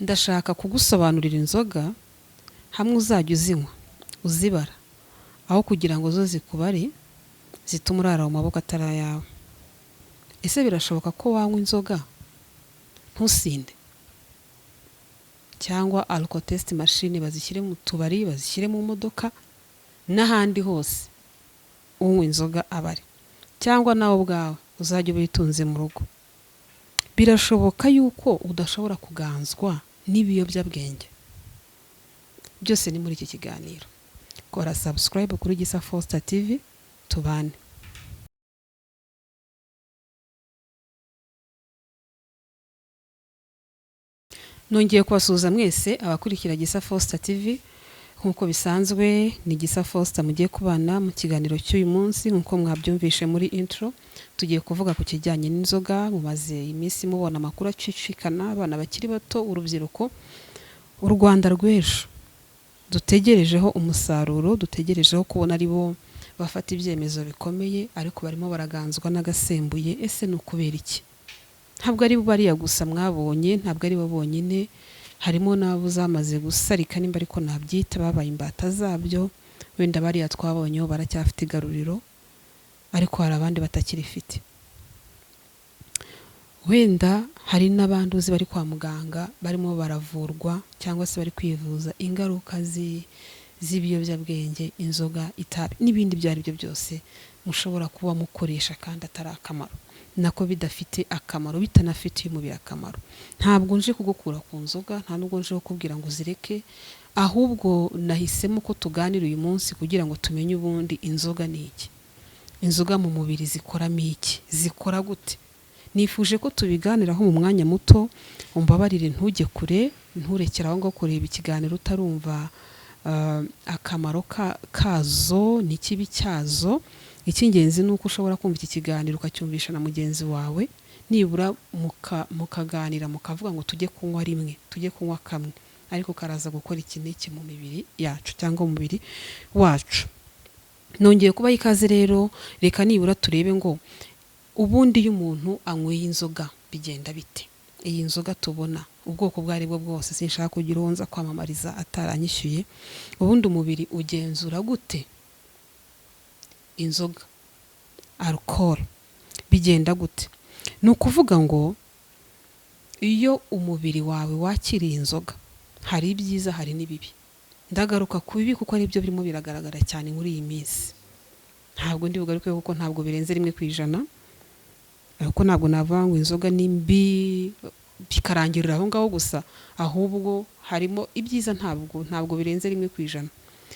Ndashaka kugusobanurira inzoga hamwe uzajya uzinywa uzibara, aho kugira ngo zo zikubare zitume urara mu maboko atari ayawe. Ese birashoboka ko wanywa inzoga ntusinde? Cyangwa alcotest machine bazishyire mu tubari, bazishyire mu modoka n'ahandi hose unywa inzoga aba ari, cyangwa nawe ubwawe uzajya uba uyitunze mu rugo. Birashoboka yuko udashobora kuganzwa n'ibiyobyabwenge? Byose ni muri iki kiganiro. Kora subscribe kuri Gisa Foster TV, tubane. Nongeye kubasuhuza mwese abakurikira Gisa Foster TV. Nk'uko bisanzwe, ni Gisa Foster mugiye kubana mu kiganiro cy'uyu munsi. Nk'uko mwabyumvishe muri intro, tugiye kuvuga ku kijyanye n'inzoga. Mumaze iminsi mubona amakuru acicikana, abana bakiri bato, urubyiruko, u Rwanda rw'ejo dutegerejeho umusaruro, dutegerejeho kubona ari bo bafata ibyemezo bikomeye, ariko barimo baraganzwa n'agasembuye. Ese ni ukubera iki? Ntabwo ari bariya gusa mwabonye, ntabwo ari bo bonyine, harimo n'abo zamaze gusarika, nimba ariko nabyita, babaye imbata zabyo. Wenda bariya twabonyeho baracyafite igaruriro, ariko hari abandi batakirifite. Wenda hari n'abandi uzi bari kwa muganga barimo baravurwa cyangwa se bari kwivuza ingaruka z'ibiyobyabwenge, inzoga, itabi n'ibindi ibyo ari byo byose mushobora kuba mukoresha kandi atari akamaro, nako bidafite akamaro, bitanafitiye umubiri akamaro. Ntabwo nje kugukura ku nzoga, nta nubwo nje kukubwira ngo uzireke, ahubwo nahisemo ko tuganira uyu munsi kugira ngo tumenye ubundi inzoga ni iki, inzoga mu mubiri zikoramo iki, zikora gute. Nifuje ko tubiganiraho mu mwanya muto. Umbabarire ntujye kure, nturekere aho ngaho kureba ikiganiro utarumva akamaro kazo n'ikibi cyazo. Icy'ingenzi ni uko ushobora kumva iki kiganiro ukacyumvisha na mugenzi wawe, nibura mukaganira, mukavuga ngo tujye kunywa rimwe, tujye kunywa kamwe, ariko karaza gukora iki n'iki mu mibiri yacu cyangwa mu mubiri wacu. Nongeye kubaha ikaze rero. Reka nibura turebe ngo ubundi iyo umuntu anyweye inzoga bigenda bite? Iyi nzoga tubona, ubwoko ubwo ari bwo bwose, sinshaka kugira uwo nza kwamamariza ataranyishyuye. Ubundi umubiri ugenzura gute inzoga, alcohol, bigenda gute? Ni ukuvuga ngo iyo umubiri wawe wakiriye inzoga, hari ibyiza, hari n'ibibi. Ndagaruka ku bibi kuko aribyo birimo biragaragara cyane muri iyi minsi. Ntabwo ndi bugaruke kuko ntabwo birenze 1%, ariko ntabwo navuga ngo inzoga ni mbi bikarangirira aho ngaho gusa, ahubwo harimo ibyiza, ntabwo birenze 1%,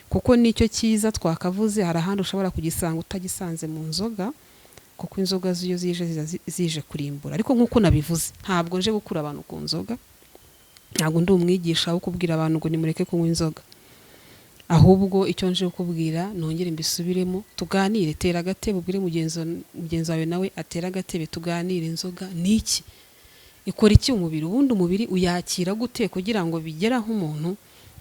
kuko nicyo cyiza twakavuze hari ahandi ushobora kugisanga utagisanze mu nzoga, kuko inzoga zo zije ziza zije kurimbura. Ariko nk'uko nabivuze, ntabwo nje gukura abantu ku nzoga, ntabwo ndi umwigisha wo kubwira abantu ngo nimureke kunywa inzoga. Ahubwo icyo nje kukubwira, nongere mbisubiremo, tuganire, tera agatebe ubwire mugenzi wawe nawe atera agatebe, tuganire. Inzoga ni iki? Ikora iki umubiri? Ubundi umubiri uyakira gute kugira ngo bigere aho umuntu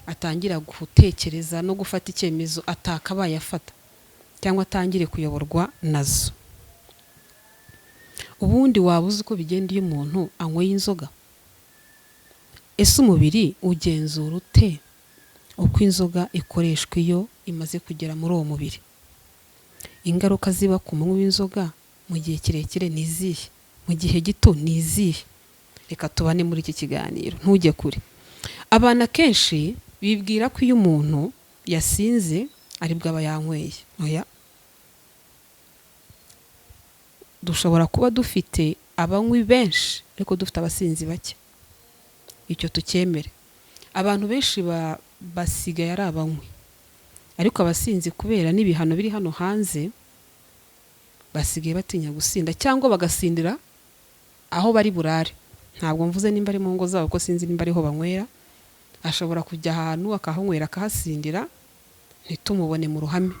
atangira gutekereza no gufata icyemezo atakabaye afata, cyangwa atangire kuyoborwa nazo? Ubundi waba uzi uko bigenda iyo umuntu anyweye inzoga? Ese umubiri ugenzura ute uko inzoga ikoreshwa iyo imaze kugera muri uwo mubiri? Ingaruka ziba ku munywi w'inzoga mu gihe kirekire ni izihe? Mu gihe gito ni izihe? Reka tubane muri iki kiganiro, ntujye kure. Abantu akenshi bibwira ko iyo umuntu yasinze aribwo aba yanyweye. Oya, dushobora kuba dufite abanywi benshi ariko dufite abasinzi bake, icyo tucyemere. Abantu benshi basigaye ari abanywi, ariko abasinzi kubera n'ibihano biri hano hanze basigaye batinya gusinda, cyangwa bagasindira aho bari burare. Ntabwo mvuze nimba ari mu ngo zabo, kuko sinzi nimba ariho banywera. Ashobora kujya ahantu akahanywera, akahasindira, ntitumubone mu ruhame.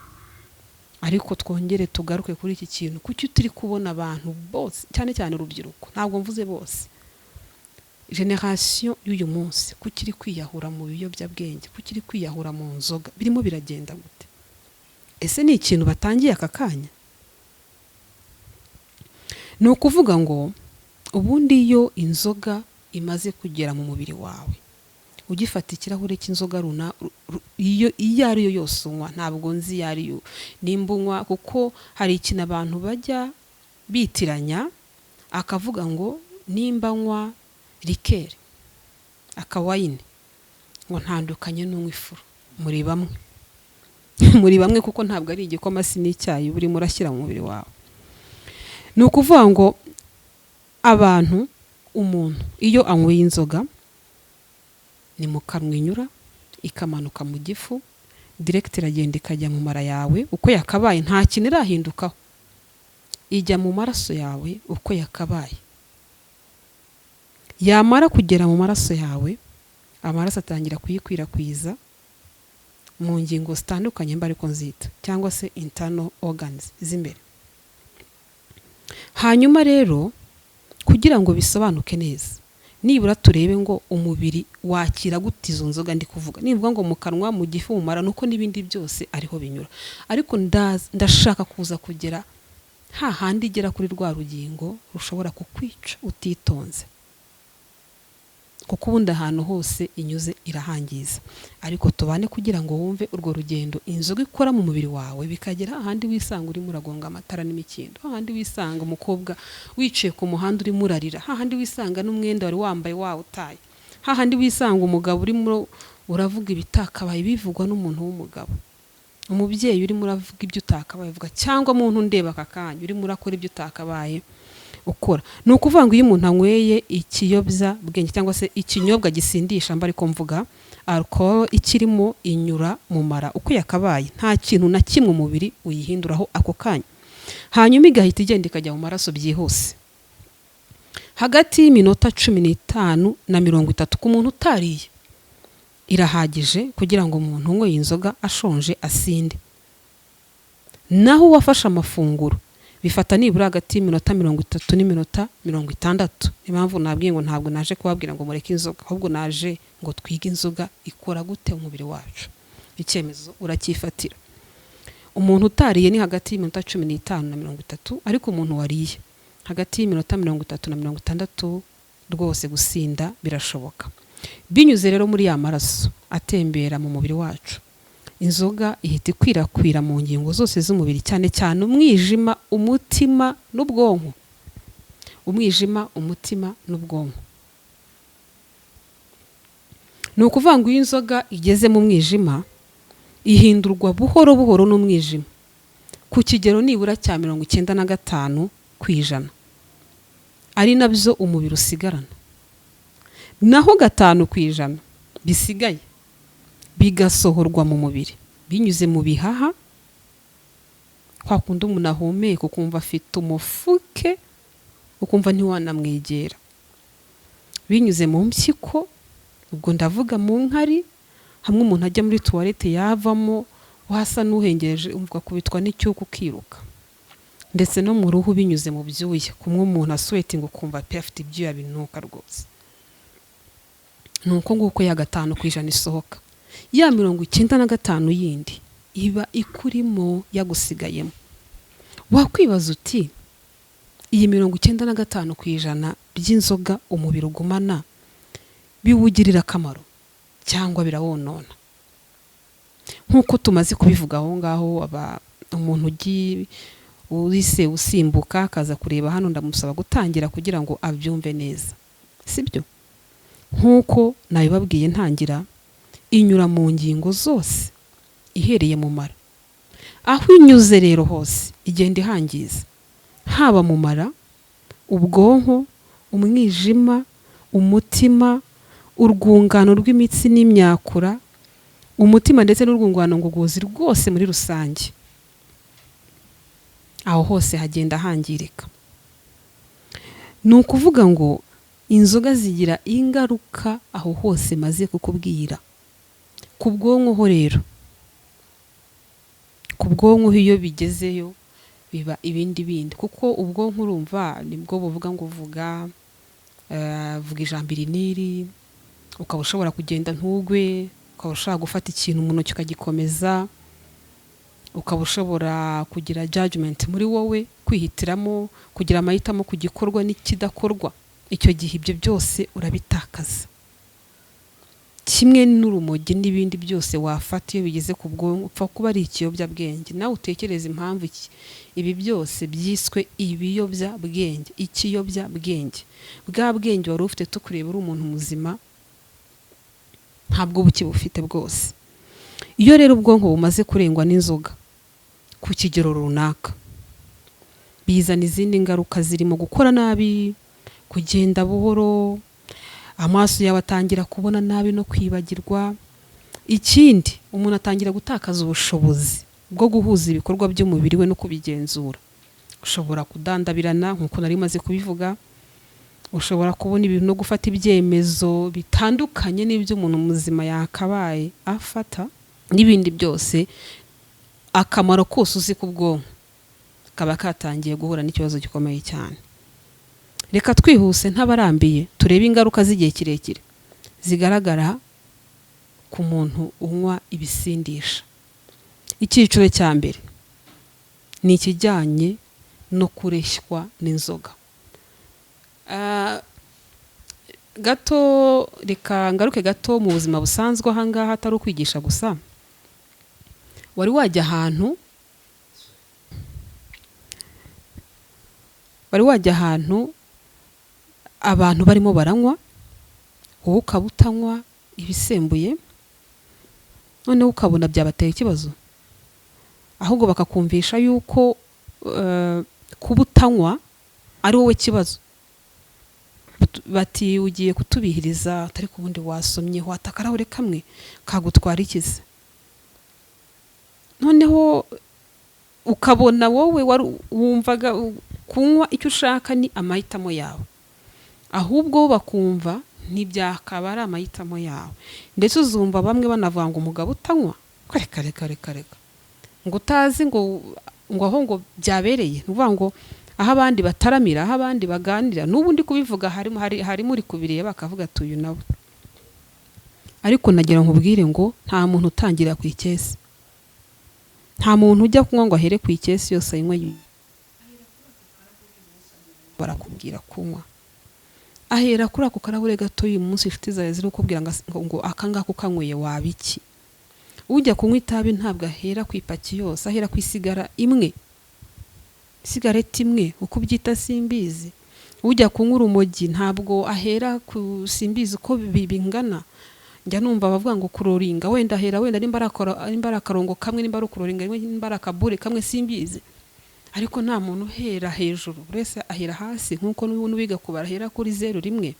Ariko twongere tugaruke kuri iki kintu: kuki turi kubona abantu bose, cyane cyane urubyiruko, ntabwo mvuze bose, génération y'uyu munsi, kuki iri kwiyahura mu biyobyabwenge, kuki iri kwiyahura mu nzoga? Birimo biragenda gute? Ese ni ikintu batangiye aka kanya? Ni ukuvuga ngo ubundi iyo inzoga imaze kugera mu mubiri wawe Ugifata ikirahure cy'inzoga iyo ari yo yose unywa, ntabwo nzi iyo ari yo nimba unywa, kuko hari ikintu abantu bajya bitiranya, akavuga ngo nimba nywa liqueur, akawine, ngo ntandukanye n'unywa ifuro. Muri bamwe, muri bamwe, kuko ntabwo ari igikoma, si n'icyayi uba urimo urashyira mu mubiri wawe. Ni ukuvuga ngo abantu, umuntu iyo anyweye inzoga, ni mu kanwa inyura ikamanuka mu gifu direct, iragenda ikajya mu mara yawe uko yakabaye, nta kintu irahindukaho. Ijya mu maraso yawe uko yakabaye. Yamara kugera mu maraso yawe, amaraso atangira kuyikwirakwiza mu ngingo zitandukanye, mba ariko nzita, cyangwa se internal organs z'imbere. Hanyuma rero, kugira ngo bisobanuke neza, nibura turebe ngo umubiri wakira gute izo nzoga ndi kuvuga. Nivuga ngo mu kanwa, mu gifu, mu mara, nuko n'ibindi byose ariho binyura, ariko ndashaka kuza kugera hahandi igera kuri rwa rugingo rushobora kukwica utitonze, kuko ubundi ahantu hose inyuze irahangiza. Ariko tubane kugira ngo wumve urwo rugendo inzoga ikora mu mubiri wawe, bikagera ahandi wisanga urimo uragonga amatara n'imikindo, hahandi wisanga umukobwa wicaye ku muhanda urimo urarira, hahandi wisanga n'umwenda wari wambaye wawutaye, hahandi wisanga umugabo urimo uravuga ibitakabaye bivugwa n'umuntu w'umugabo, umubyeyi urimo uravuga ibyo utakabaye uvuga, cyangwa muntu ndeba aka kanya urimo urakora ibyo utakabaye ukora. Ni ukuvuga ngo iyo umuntu anyweye ikiyobyabwenge cyangwa se ikinyobwa gisindisha, mba ariko mvuga alcohol, ikirimo inyura mu mara uko yakabaye, nta kintu na kimwe umubiri uyihinduraho ako kanya, hanyuma igahita igenda ikajya mu maraso byihuse hagati y'iminota 15 na 30. Ku muntu utariye irahagije kugira ngo umuntu unyweye inzoga ashonje asinde. Naho uwafashe amafunguro, bifata nibura hagati y'iminota 30 n'iminota 60. Impamvu nabwiye ngo ntabwo naje kubabwira ngo mureke inzoga, ahubwo naje ngo twige inzoga ikora gute umubiri wacu. Icyemezo uracyifatira. Umuntu utariye ni hagati y'iminota 15 na 30, ariko umuntu wariye hagati y'iminota 30 na 60 rwose gusinda birashoboka. Binyuze rero muri ya maraso atembera mu mubiri wacu, inzoga ihita ikwirakwira mu ngingo zose z'umubiri, cyane cyane umwijima, umutima n'ubwonko. Umwijima, umutima n'ubwonko. Ni ukuvuga ngo iyo inzoga igeze mu mwijima, ihindurwa buhoro buhoro n'umwijima ku kigero nibura cya 95%, ari nabyo umubiri usigarana. Naho 5% bisigaye bigasohorwa mu mubiri binyuze mu bihaha, kwa kundi umuntu ahumeka ukumva afite umufuke, ukumva ntiwanamwegera, binyuze mu mpyiko, ubwo ndavuga mu nkari, hamwe umuntu ajya muri toilette yavamo wasa n'uhengereje, ugakubitwa n'icyuka ukiruka, ndetse no mu ruhu binyuze mu byuya, kumwe umuntu asweatinga ukumva pe afite ibyuya binuka rwose. Ni uko nguko ya 5% isohoka. Ya 95 yindi iba ikurimo, yagusigayemo. Wakwibaza uti: iyi 95% by'inzoga umubiri ugumana biwugirira akamaro cyangwa birawonona? Nk'uko tumaze kubivuga aho ngaho, aba umuntu ugiye wise usimbuka akaza kureba hano, ndamusaba gutangira kugira ngo abyumve neza, sibyo? Nk'uko nabibabwiye ntangira, inyura mu ngingo zose ihereye mu mara. Aho inyuze rero hose igenda ihangiza, haba mu mara, ubwonko, umwijima, umutima, urwungano rw'imitsi n'imyakura, umutima ndetse n'urwungano ngogozi rwose muri rusange. Aho hose hagenda hangirika. Ni ukuvuga ngo inzoga zigira ingaruka aho hose maze kukubwira. Ku bwonko ho rero, ku bwonko iyo bigezeyo biba ibindi bindi, kuko ubwonko urumva nibwo buvuga ngo vuga, vuga ijambo iri n'iri, ukaba ushobora kugenda ntugwe, ukaba ushobora gufata ikintu mu ntoki ukagikomeza, ukaba ushobora kugira judgment muri wowe, kwihitiramo, kugira amahitamo ku gikorwa n'ikidakorwa. Icyo gihe ibyo byose urabitakaza. Cyane cyane iyo wanyweye inzoga. Kimwe n'urumogi n'ibindi byose wafata, iyo bigeze ku bwonko upfa kuba ari ikiyobyabwenge. Nawe utekereze impamvu ibi byose byiswe ibiyobyabwenge. Ikiyobyabwenge, bwa bwenge wari ufite tukureba uri umuntu muzima, ntabwo bukibufite bwose. Iyo rero ubwonko bumaze kurengwa n'inzoga ku kigero runaka, bizana izindi ngaruka zirimo gukora nabi, kugenda buhoro, amaso yawe atangira kubona nabi no kwibagirwa. Ikindi, umuntu atangira gutakaza ubushobozi bwo guhuza ibikorwa by'umubiri we no kubigenzura. Ushobora kudandabirana nk'uko nari maze kubivuga, ushobora kubona ibintu no gufata ibyemezo bitandukanye n'ibyo umuntu muzima yakabaye afata, n'ibindi byose. Akamaro kose uzi ku bwonko kaba katangiye guhura n'ikibazo gikomeye cyane. Reka twihuse ntabarambiye, turebe ingaruka z'igihe kirekire zigaragara ku muntu unywa ibisindisha. Icyiciro cya mbere ni ikijyanye no kureshywa n'inzoga. Gato reka ngaruke gato mu buzima busanzwe ahangaha, atari ukwigisha gusa. Wari wajya ahantu abantu barimo baranywa, wowe ukaba utanywa ibisembuye, noneho ukabona byabateye ikibazo, ahubwo bakakumvisha yuko kuba utanywa ari wowe kibazo? Bati "Ugiye kutubihiriza," atari ku bundi wasomye wata akarahure kamwe kagutwara ikize. Noneho ukabona wowe wari wumvaga kunywa icyo ushaka ni amahitamo yawe, ahubwo bo bakumva ntibyakaba ari amahitamo yawe. Ndetse uzumva bamwe banavuga ngo "Umugabo utanywa, reka reka reka reka," ngo utazi ngo aho ngo byabereye. Ni ukuvuga ngo aho abandi bataramira, aho abandi baganira, n'ubu ndi kubivuga harimo uri kubireba bakavuga ati "Uyu nawe." Ariko nagira nkubwire ngo nta muntu utangira ku ikesi, nta muntu ujya kunywa ngo ahere ku ikesi yose ayinywe. Barakubwira kunywa, ahera kuri ako karahure gato. Uyu munsi inshuti zawe ziri kukubwira ngo "Aka ngaka ukanyweye waba iki?" Ujya kunywa itabi ntabwo ahera ku ipaki yose, ahera ku isigara imwe, isigareti imwe, uko ubyita simbizi. Ujya kunywa urumogi ntabwo ahera ku, simbizi uko bingana, njya numva abavuga ngo kuroringa, wenda ahera wenda nimba ari akarongo kamwe, nimba ari ukuroringa rimwe, nimba ari akabure kamwe, simbizi. Ariko nta muntu uhera hejuru, buri wese ahera hasi, nk'uko n'uwiga kubara ahera kuri zeru, rimwe.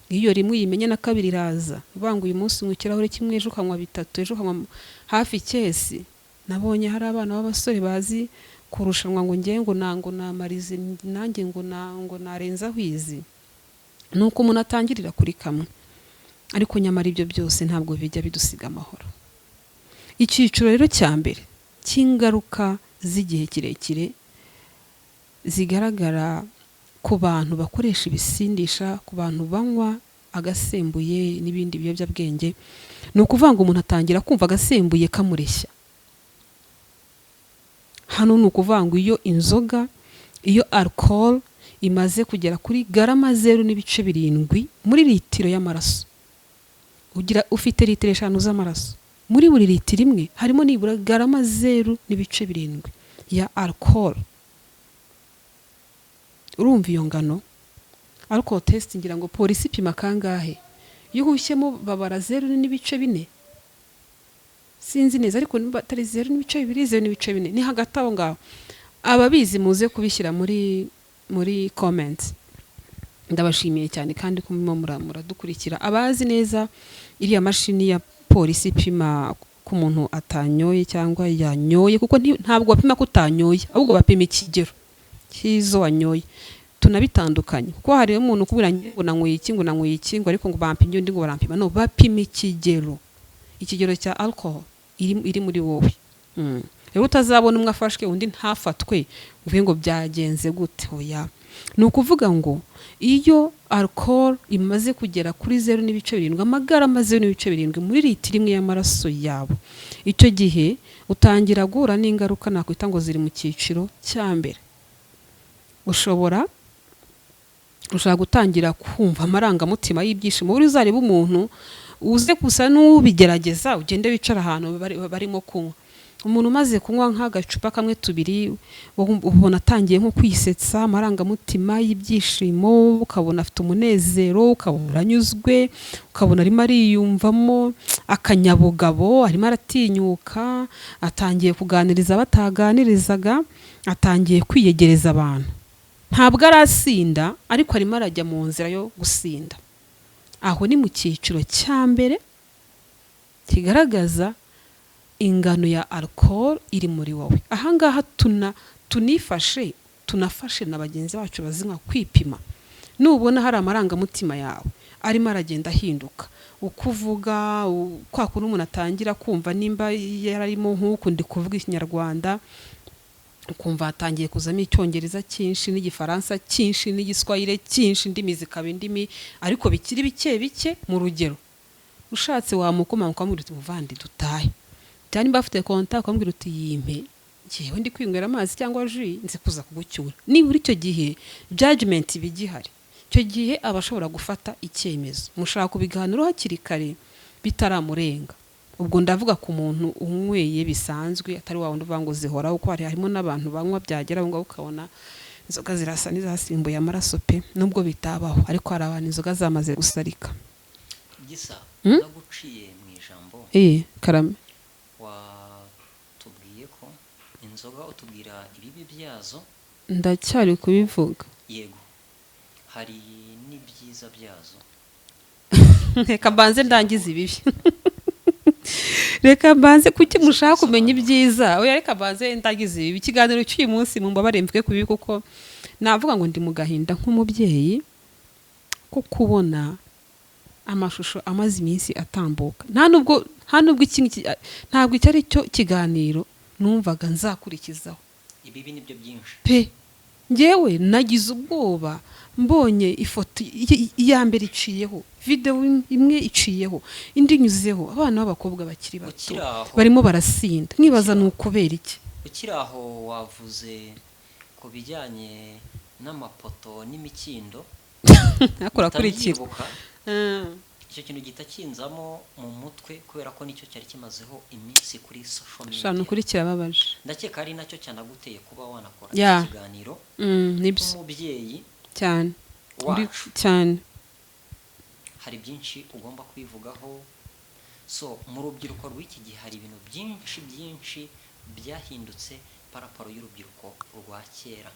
Iyo rimwe uyimenye, na kabiri iraza. Uvuga ngo uyu munsi unywa ikirahure kimwe, ejo ukanywa bitatu, ejo ukanywa hafi ikesi. Nabonye hari abana b'abasore bazi kurushanwa ngo ngewe ngo nango namarize nanjye ngo narenzaho izi. Ni uko umuntu atangirira kuri kamwe, ariko nyamara ibyo byose ntabwo bijya bidusiga amahoro. Icyiciro rero cya mbere cy'ingaruka z'igihe kirekire zigaragara ku bantu bakoresha ibisindisha, ku bantu banywa agasembuye n'ibindi biyobyabwenge, ni ukuvuga ngo umuntu atangira kumva agasembuye kamureshya. Hano ni ukuvuga ngo iyo inzoga, iyo alcohol imaze kugera kuri garama 0.7 muri litiro y'amaraso, ugira ufite litiro 5 z'amaraso, muri buri litiro imwe harimo nibura garama 0.7 ya alcohol. Urumva iyo ngano? Alcohol test, ngira ngo polisi ipima kangahe? Iyo uhushyemo babara 0.4, sinzi neza, ariko niba atari 0.2, 0.4, ni hagati aho ngaho. Ababizi muze kubishyira muri comment. Ndabashimiye cyane kandi ko murimo muradukurikira. Abazi neza iriya mashini ya polisi ipima ko umuntu atanyoye cyangwa yanyoye, kuko ntabwo bapima ko utanyoye, ahubwo bapima ikigero cy'izo wanyoye. Tunabitandukanye, kuko hari umuntu ukubwira ngo nanyweye iki, ngo nanyweye iki, ngo ariko ngo bampimye undi, ngo barampima. No, bapima ikigero cya alcohol iri muri wowe. Rero utazabona umwe afashwe undi ntafatwe uvuge ngo byagenze gute. Oya, ni ukuvuga ngo iyo alcohol imaze kugera kuri 0.7, amagarama 0.7 muri litiro imwe y'amaraso yawe, icyo gihe utangira guhura n'ingaruka nakwita ngo ziri mu cyiciro cya mbere. Ushobora gutangira kumva amarangamutima y'ibyishimo. Buri uzareba umuntu Uze gusa n'ubigerageza, ugende wicara ahantu barimo kunywa. Umuntu umaze kunywa nk'agacupa kamwe, tubiri, ubona atangiye nko kwisetsa, amarangamutima y'ibyishimo, ukabona afite umunezero, ukabona aranyuzwe, ukabona arimo ariyumvamo akanyabugabo, arimo aratinyuka, atangiye kuganiriza bataganirizaga, atangiye kwiyegereza abantu. Ntabwo arasinda, ariko arimo arajya mu nzira yo gusinda. Aho ni mu cyiciro cya mbere kigaragaza ingano ya alcohol iri muri wowe. Ahangaha tunifashe, tunafashe na bagenzi bacu bazinywa kwipima. Nubona hari amarangamutima yawe arimo aragenda ahinduka, uko uvuga, kwa kuntu umuntu atangira kumva nimba yararimo nk'uku ndi kuvuga Ikinyarwanda, ukumva hatangiye kuzamo Icyongereza cyinshi n'Igifaransa cyinshi n'Igiswahili cyinshi, indimi zikaba indimi, ariko bikiri bike bike mu rugero, ushatse wamukoma ukamubwira uti: "Muvandi, dutahe." Cyangwa nimba afite konta, ukamubwira uti: "Yimpe, njyewe ndi kwinywera amazi cyangwa jus, nzi kuza kugucyura." Nibura icyo gihe judgment iba igihari. Icyo gihe aba ashobora gufata icyemezo. Mushaka kubiganiraho hakiri kare bitaramurenga. Ubwo ndavuga ku muntu unyweye bisanzwe, atari wa wundi uvuga ngo zihoraho, kuko harimo n'abantu banywa byagera aho ngaho ukabona inzoga zirasa n'izasimbuye amaraso pe. Nubwo bitabaho, ariko hari abantu inzoga zamaze gusarika. Gisa Hmm? naguciye mu ijambo. Eh, karame. Watubwiye ko inzoga, utubwira ibibi byazo. Ndacyari kubivuga. Yego, hari n'ibyiza byazo. Reka mbanze ndangize ibibi. Reka mbanze, kuki mushaka kumenya ibyiza? Oya, reka mbanze ndangize ibibi. Ikiganiro cy'uyu munsi, mumbabare mvuge ku bibi, kuko navuga ngo ndi mu gahinda nk'umubyeyi ko kubona amashusho amaze iminsi atambuka. Nta nubwo iki ngiki, ntabwo icyo ari cyo kiganiro numvaga nzakurikizaho. Ibibi nibyo byinshi. Pe, ngewe nagize ubwoba mbonye ifoto iya mbere iciyeho, videwo imwe iciyeho, indi inyuzeho, abana b'abakobwa bakiri bato Ukiri aho. barimo barasinda, nkibaza ni ukubera iki. Ukiri aho, wavuze ku bijyanye n'amapoto n'imikindo. Ariko urakurikira. Ndabyibuka. Icyo kintu gihita kinzamo mu mutwe kubera ko nicyo cyari kimazeho iminsi kuri social Shana, media. ukuri kirababaje. Ndakeka ari nacyo cyanaguteye kuba wanakora iki kiganiro Nibyo. nk'umubyeyi Cyane. wacu. Cyane. Hari byinshi ugomba kubivugaho. So mu rubyiruko rw'iki gihe hari ibintu byinshi byinshi byahindutse par rapport y'urubyiruko rwa kera.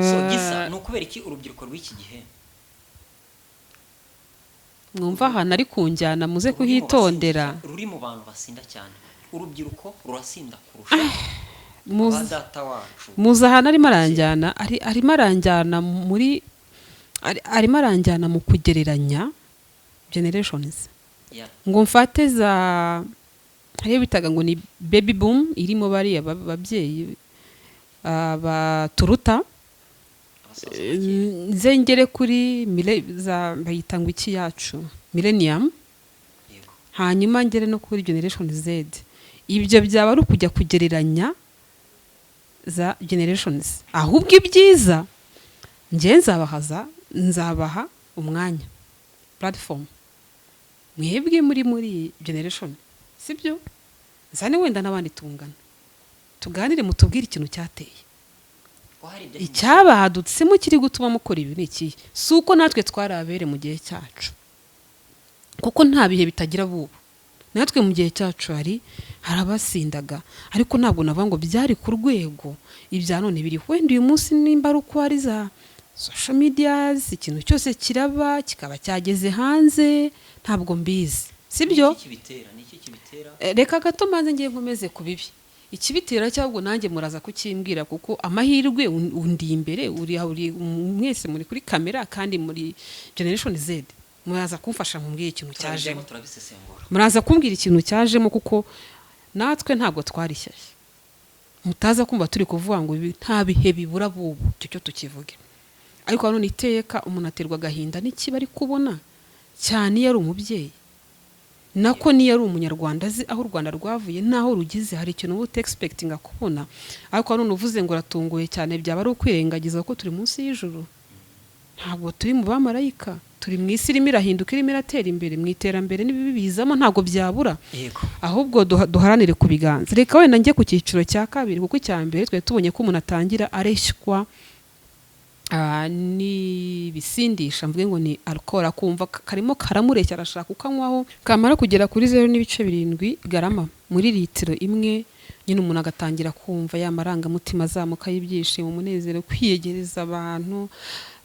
So Gisa, ni ukubera iki urubyiruko rw'iki gihe Mwumva ahantu ari kunjyana, muze ruri mu kuhitondera. Ruri mu bantu basinda cyane? Urubyiruko rurasinda kurusha ba data wacu. Muzi ahantu arimo aranjyana? Arimo aranjyana muri arimo aranjyana mu kugereranya generations, ngo mfate za hariyo bitaga ngo ni baby boom, irimo bariya babyeyi baturuta. Abasaza ba kera. Nze ngere kuri za bayita ngo iki yacu, millennium, hanyuma ngere no kuri generation Z. Ibyo byaba ari ukujya kugereranya za generations. Ahubwo ibyiza njye nzabahaza, nzabaha umwanya, platform, mwebwe muri generation, sibyo? Nzane wenda n'abandi tungana, tuganire, mutubwire ikintu cyateye, Ko hari ibyahindutse. icyabadutsemo kiri gutuma mukora ibi ni ikihe. Si uko natwe twari abere mu gihe cyacu, kuko nta bihe bitagira bubu. Natwe mu gihe cyacu hari abasindaga, ariko ntabwo navuga ngo byari ku rwego ibya none biri. Wenda uyu munsi nimba ari uko hari za social medias, ikintu cyose kiraba kikaba cyageze hanze, ntabwo mbizi, sibyo? Ni iki kibitera? Ni iki kibitera? Reka gato mbanze ngiye nkomeze ku bibi. Ikibitera cyangwa nanjye muraza kukimbwira, kuko amahirwe undi imbere uri mwese muri kuri kamera kandi muri generation Z, muraza kumfasha mumbwire ikintu Turabijyamo, cyajemo. turabisesengura. Muraza kumbwira ikintu cyajemo, kuko natwe ntabwo twari shyashya. Mutaza kumva turi kuvuga ngo ibi nta bihe bibura bubu, icyo cyo tukivuge. Ariko nanone iteka umuntu aterwa agahinda n'ikiba ari kubona, cyane iyo ari umubyeyi, nako niyo ari Umunyarwanda azi aho u Rwanda rwavuye n'aho rugeze. Hari ikintu uba utexpectinga kubona, ariko nanone uvuze ngo uratunguye cyane byaba ari ukwirengagiza ko turi munsi y'ijuru, ntabwo turi mu bamarayika. Turi mu isi irimo irahinduka, irimo iratera imbere mu iterambere, n'ibibi bizamo, ntabwo byabura. Ahubwo duharanire ku biganza. Reka wenda njye ku cyiciro cya kabiri, kuko icya mbere twari tubonye ko umuntu atangira areshywa n'ibisindisha, mvuge ngo ni alcohol, akumva karimo karamureshya, arashaka ukanywaho. Kamara kugera kuri 0.7 garama muri litiro imwe nyine, umuntu agatangira kumva ya marangamutima azamuka y'ibyishimo, umunezero, kwiyegereza abantu,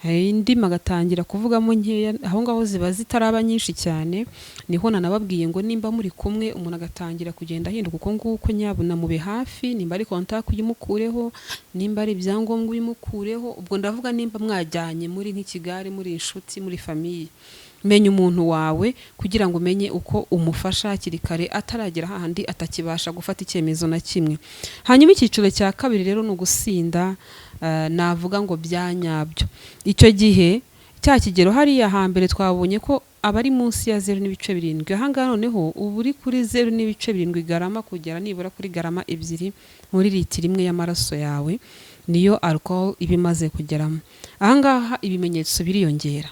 indimi agatangira kuvugamo nkeya. Aho ngaho ziba zitaraba nyinshi cyane. Niho nanababwiye ngo nimba muri kumwe, umuntu agatangira kugenda ahinduka uko nguko, nyabuna mube hafi. Nimba ari contact uyimukureho, nimba ari ibyangombwa uyimukureho. Ubwo ndavuga nimba mwajyanye muri nk'ikigare, muri inshuti, muri famille, menya umuntu wawe kugira ngo umenye uko umufasha hakiri kare, ataragera hahandi atakibasha gufata icyemezo na kimwe. Hanyuma icyiciro cya kabiri rero ni ugusinda, navuga ngo bya nyabyo. Icyo gihe cya kigero hariya hambere twabonye ko aba ari munsi ya 0.7. Ahangaha noneho uba uri kuri 0.7 garama kugera nibura kuri garama 2 muri litiro imwe y'amaraso yawe, niyo alcohol iba imaze kugeramo. Ahangaha ibimenyetso biriyongera.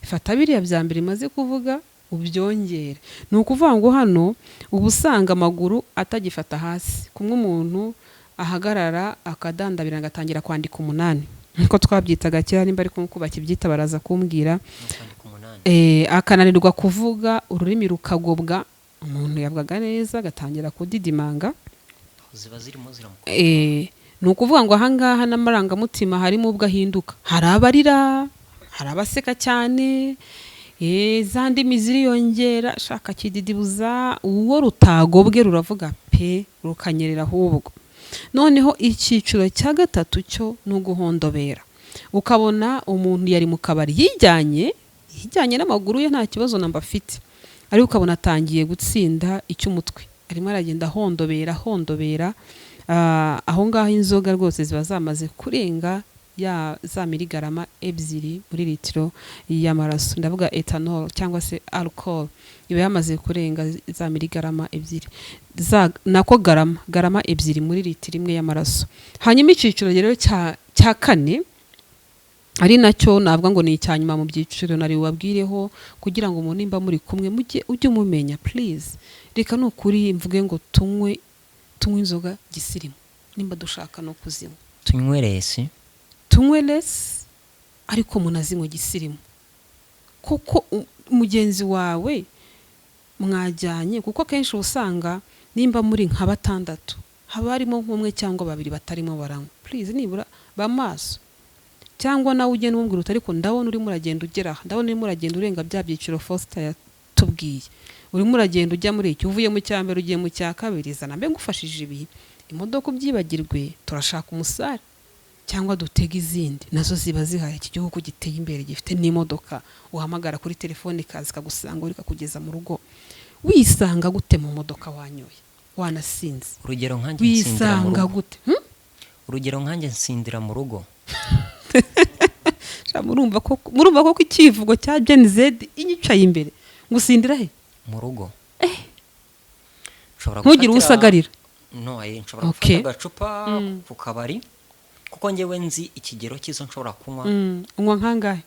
Fata biriya bya mbere imaze kuvuga ubyongere. Ni ukuvuga ngo hano uba usanga amaguru atagifata hasi, kumwe umuntu ahagarara akadandabira, agatangira kwandika umunani, nkuko twabyitaga kera. Nimba ariko nkuko bakibyita baraza kumbwira. No kwandika umunani. Akananirwa kuvuga, ururimi rukagobwa, umuntu yavugaga neza agatangira kudidimanga. Ziba zirimo ziramukora. Ni ukuvuga ngo ahangaha n'amarangamutima harimo ubwo ahinduka, hari abarira, hari abaseka cyane, za ndimi ziriyongera, shaka kididibuza, uwo rutagobwe ruravuga pe, rukanyerera ahubwo. Noneho icyiciro cya gatatu cyo ni uguhondobera, ukabona umuntu yari mu kabari yijyanye, yijyanye n'amaguru ye, nta kibazo namba afite, ariko ukabona atangiye gutsinda icy'umutwe, arimo aragenda ahondobera, ahondobera. Aho ngaho inzoga rwose ziba zamaze kurenga ya za miligarama 2 muri litiro y'amaraso. Ndavuga ethanol cyangwa se alcohol iba yamaze kurenga za miligarama 2 za, nako garama 2 muri litiro imwe y'amaraso. Hanyuma icyiciro rero cya kane, ari nacyo navuga ngo ni icya nyuma mu byiciro nari bubabwireho, kugira ngo umuntu nimba muri kumwe mujye ujye umumenya, please. Reka ni ukuri mvuge ngo tunywe inzoga gisirimu nimba dushaka no kuzinywa. Tunywe less. Tunywe less, ariko munazinywe gisirimu, kuko mugenzi wawe mwajyanye, kuko akenshi uba usanga nimba muri nka batandatu haba harimo nk'umwe cyangwa babiri batarimo baranywa. Please, nibura ba maso, cyangwa nawe ugenda umubwira uti: "Ariko ndabona urimo uragenda ugera aha, ndabona urimo uragenda urenga bya byiciro Foster yatubwiye, urimo uragenda ujya muri iki, uvuye mu cya mbere ugiye mu cya kabiri. Zana mbe ngufashije ibi, imodoka ubyibagirwe, turashaka umusare cyangwa dutege izindi nazo ziba zihari." Iki gihugu giteye imbere gifite n'imodoka uhamagara kuri telefone ikaza ikagusanga, ikakugeza mu rugo. Wisanga gute mu modoka wanyoye, wanasinze? Urugero nkanjye nsindira mu Wisanga rugo. gute? Hmm? Urugero nkanjye nsindira mu rugo. Sha, murumva ko icyivugo cya Gen Z inyicaye imbere ngo usindira he? Mu rugo. Nshobora Ntugire uwo usagarira. No, nshobora gufata agacupa ku kabari, kuko njyewe nzi ikigero cy'izo nshobora kunywa. Unywa nkangahe?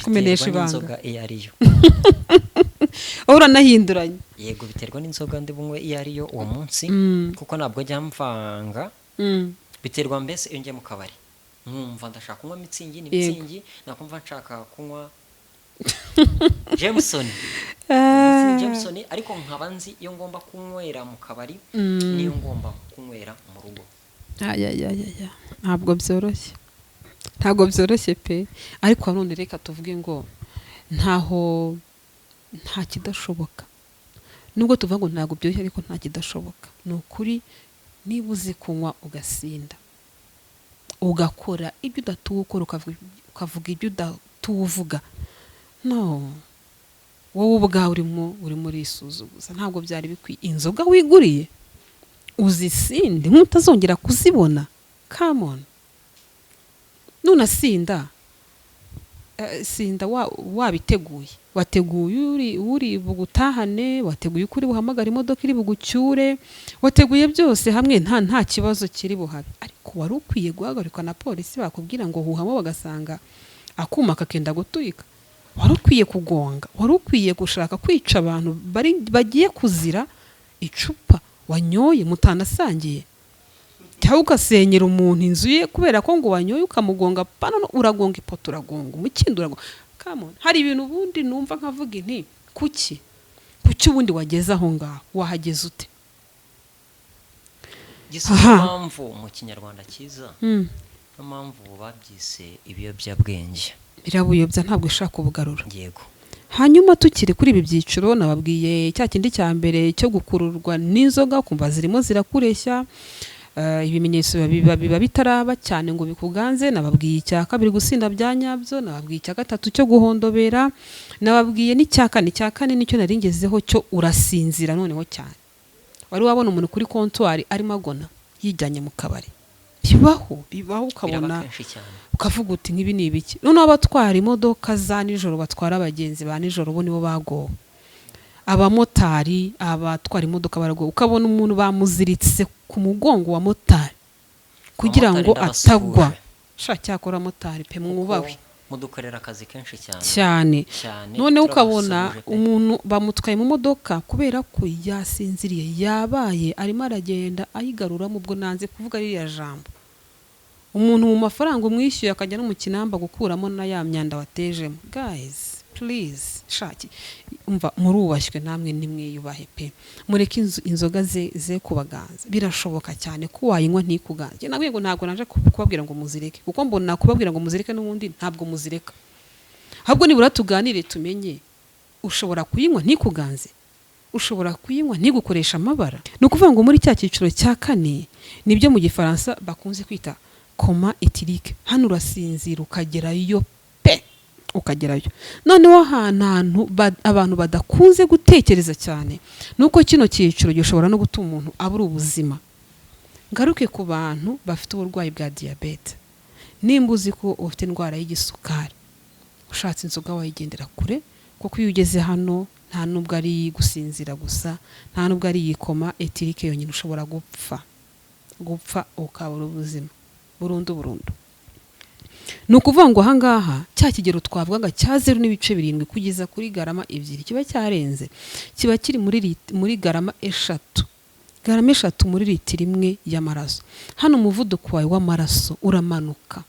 Kumenesha Biterwa ibanga. n'inzoga iyo ari yo. Aho uranahinduranya. Yego, biterwa n'inzoga ndi bunywe iyo ari yo uwo munsi, kuko ntabwo njya mvanga. Biterwa mbese, iyo ngiye mu kabari nkumva ndashaka kunywa Mützig, ni Mützig, nakumva nshaka kunywa Jameson, umunsi ni Jameson, ariko nkaba nzi iyo ngomba kunywera mu kabari n'iyo ngomba kunywera mu rugo. Ayayayaya, ntabwo byoroshye, ntabwo byoroshye pe. Ariko nanone reka tuvuge ngo ntaho nta kidashoboka. Nubwo tuvuga ngo ntabwo byoroshye, ariko nta kidashoboka, ni ukuri. Niba uzi kunywa ugasinda, ugakora ibyo udatuwe ukora, ukavuga ibyo udatuwe uvuga, no wowe ubwawe urimo urisuzuguza. Ntabwo byari bikwiye. Inzoga wiguriye uzisinde nk'utazongera kuzibona. Come on, nunasinda, sinda wabiteguye, wateguye uri bugutahane, wateguye uko uri buhamagare imodoka iri bugucyure, wateguye byose hamwe, nta kibazo kiri buhabe. Ariko wari ukwiye guhagarikwa na polisi, bakubwira ngo huhamo, bagasanga akuma kakenda guturika. Wari ukwiye kugonga, wari ukwiye gushaka kwica abantu bagiye kuzira icupa wanyoye mutanasangiye, cyangwa ugasenyera umuntu inzu ye kubera ko ngo wanyoye ukamugonga. Pano uragonga ipoto, uragonga umukindo, uragonga. Come on. Hari ibintu ubundi numva nkavuga inti kuki ubundi wageze aho ngaho, wahageze ute? Gisa niyo mpamvu mu Kinyarwanda cyiza, niyo mpamvu babyise ibiyobyabwenge. Birabuyobya, ntabwo ishaka kubugarura. Yego. Hanyuma tukiri kuri ibi byiciro, nababwiye cya kindi cya mbere cyo gukururwa n'inzoga, kumva zirimo zirakureshya, ibimenyetso biba bitaraba cyane ngo bikuganze. Nababwiye icya kabiri, gusinda bya nyabyo. Nababwiye icya gatatu cyo guhondobera. Nababwiye n'icya kane. Icya kane nicyo nari ngezeho, cyo urasinzira noneho cyane. Wari wabona umuntu kuri comptoir arimo agona yijyanye mu kabari? Bibaho, bibaho. Biraba Ukabona kenshi cyane. ukavuga uti: "Nk'ibi ni ibiki?" Noneho abatwara imodoka za nijoro, batwara abagenzi ba nijoro, bo nibo bagowe. Abamotari, abatwara imodoka baragowe. Ukabona umuntu bamuziritse ku mugongo wa motari kugira ngo Abamotari atagwa. ndabasuhuje. Sha, cyakora motari pe, Kuko mwubahwe. mudukorera akazi kenshi cyane. Cyane. Cyane. Noneho ukabona Turabasuhuje pe. umuntu bamutwaye mu modoka kubera ko yasinziriye, yabaye arimo aragenda ayigaruramo. Ubwo nanze kuvuga ririya jambo. Umuntu mu mafaranga umwishyuye akajya no mu kinamba gukuramo na ya myanda watejemo. Guys, please, shaki, umva, murubashywe namwe, nimwiyubahe pe. Mureke inzoga ze kubaganza. Birashoboka cyane ko wayinywa ntikuganze. Njye nabwiye ngo ntabwo naje kubabwira ngo muzireke, kuko mbona kubabwira ngo muzireke n'ubundi ntabwo muzireka. Ahubwo nibura tuganire tumenye: ushobora kuyinywa ntikuganze, ushobora kuyinywa ntigukoresha amabara. Ni ukuvuga ngo muri cya cyiciro cya kane, nibyo mu Gifaransa bakunze kwita coma éthylique. Hano urasinzira ukagerayo pe, ukagerayo. Noneho ahantu abantu badakunze gutekereza cyane ni uko kino cyiciro gishobora no gutuma umuntu abura ubuzima. Ngaruke ku bantu bafite uburwayi bwa diyabete. Nimba uzi ko ufite indwara y'igisukari, ushatse inzoga wayigendera kure, kuko iyo ugeze hano nta nubwo ari gusinzira gusa, nta nubwo ari iyi coma éthylique yonyine, ushobora gupfa, gupfa ukabura ubuzima burundu burundu. Ni ukuvuga ngo ahangaha cya kigero twavugaga cya 0.7 kugeza kuri garama 2 kiba cyarenze, kiba kiri muri garama 3, garama 3 muri litiro imwe y'amaraso. Hano umuvuduko wawe w'amaraso uramanuka,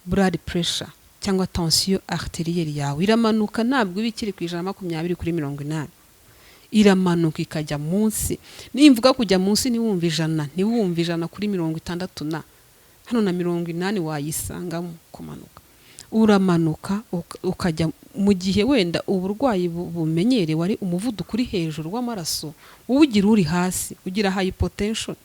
blood pressure cyangwa tension artérielle yawe iramanuka. Ntabwo iba ikiri ku 120/80, iramanuka ikajya munsi. Nimvuga kujya munsi, ntiwumve 100, ntiwumve 100/60, na hano na 80 wayisangamo. Kumanuka, uramanuka ukajya mu gihe wenda uburwayi bumenyerewe ari umuvuduko uri hejuru w'amaraso, uwugira uri hasi, ugira hypotension.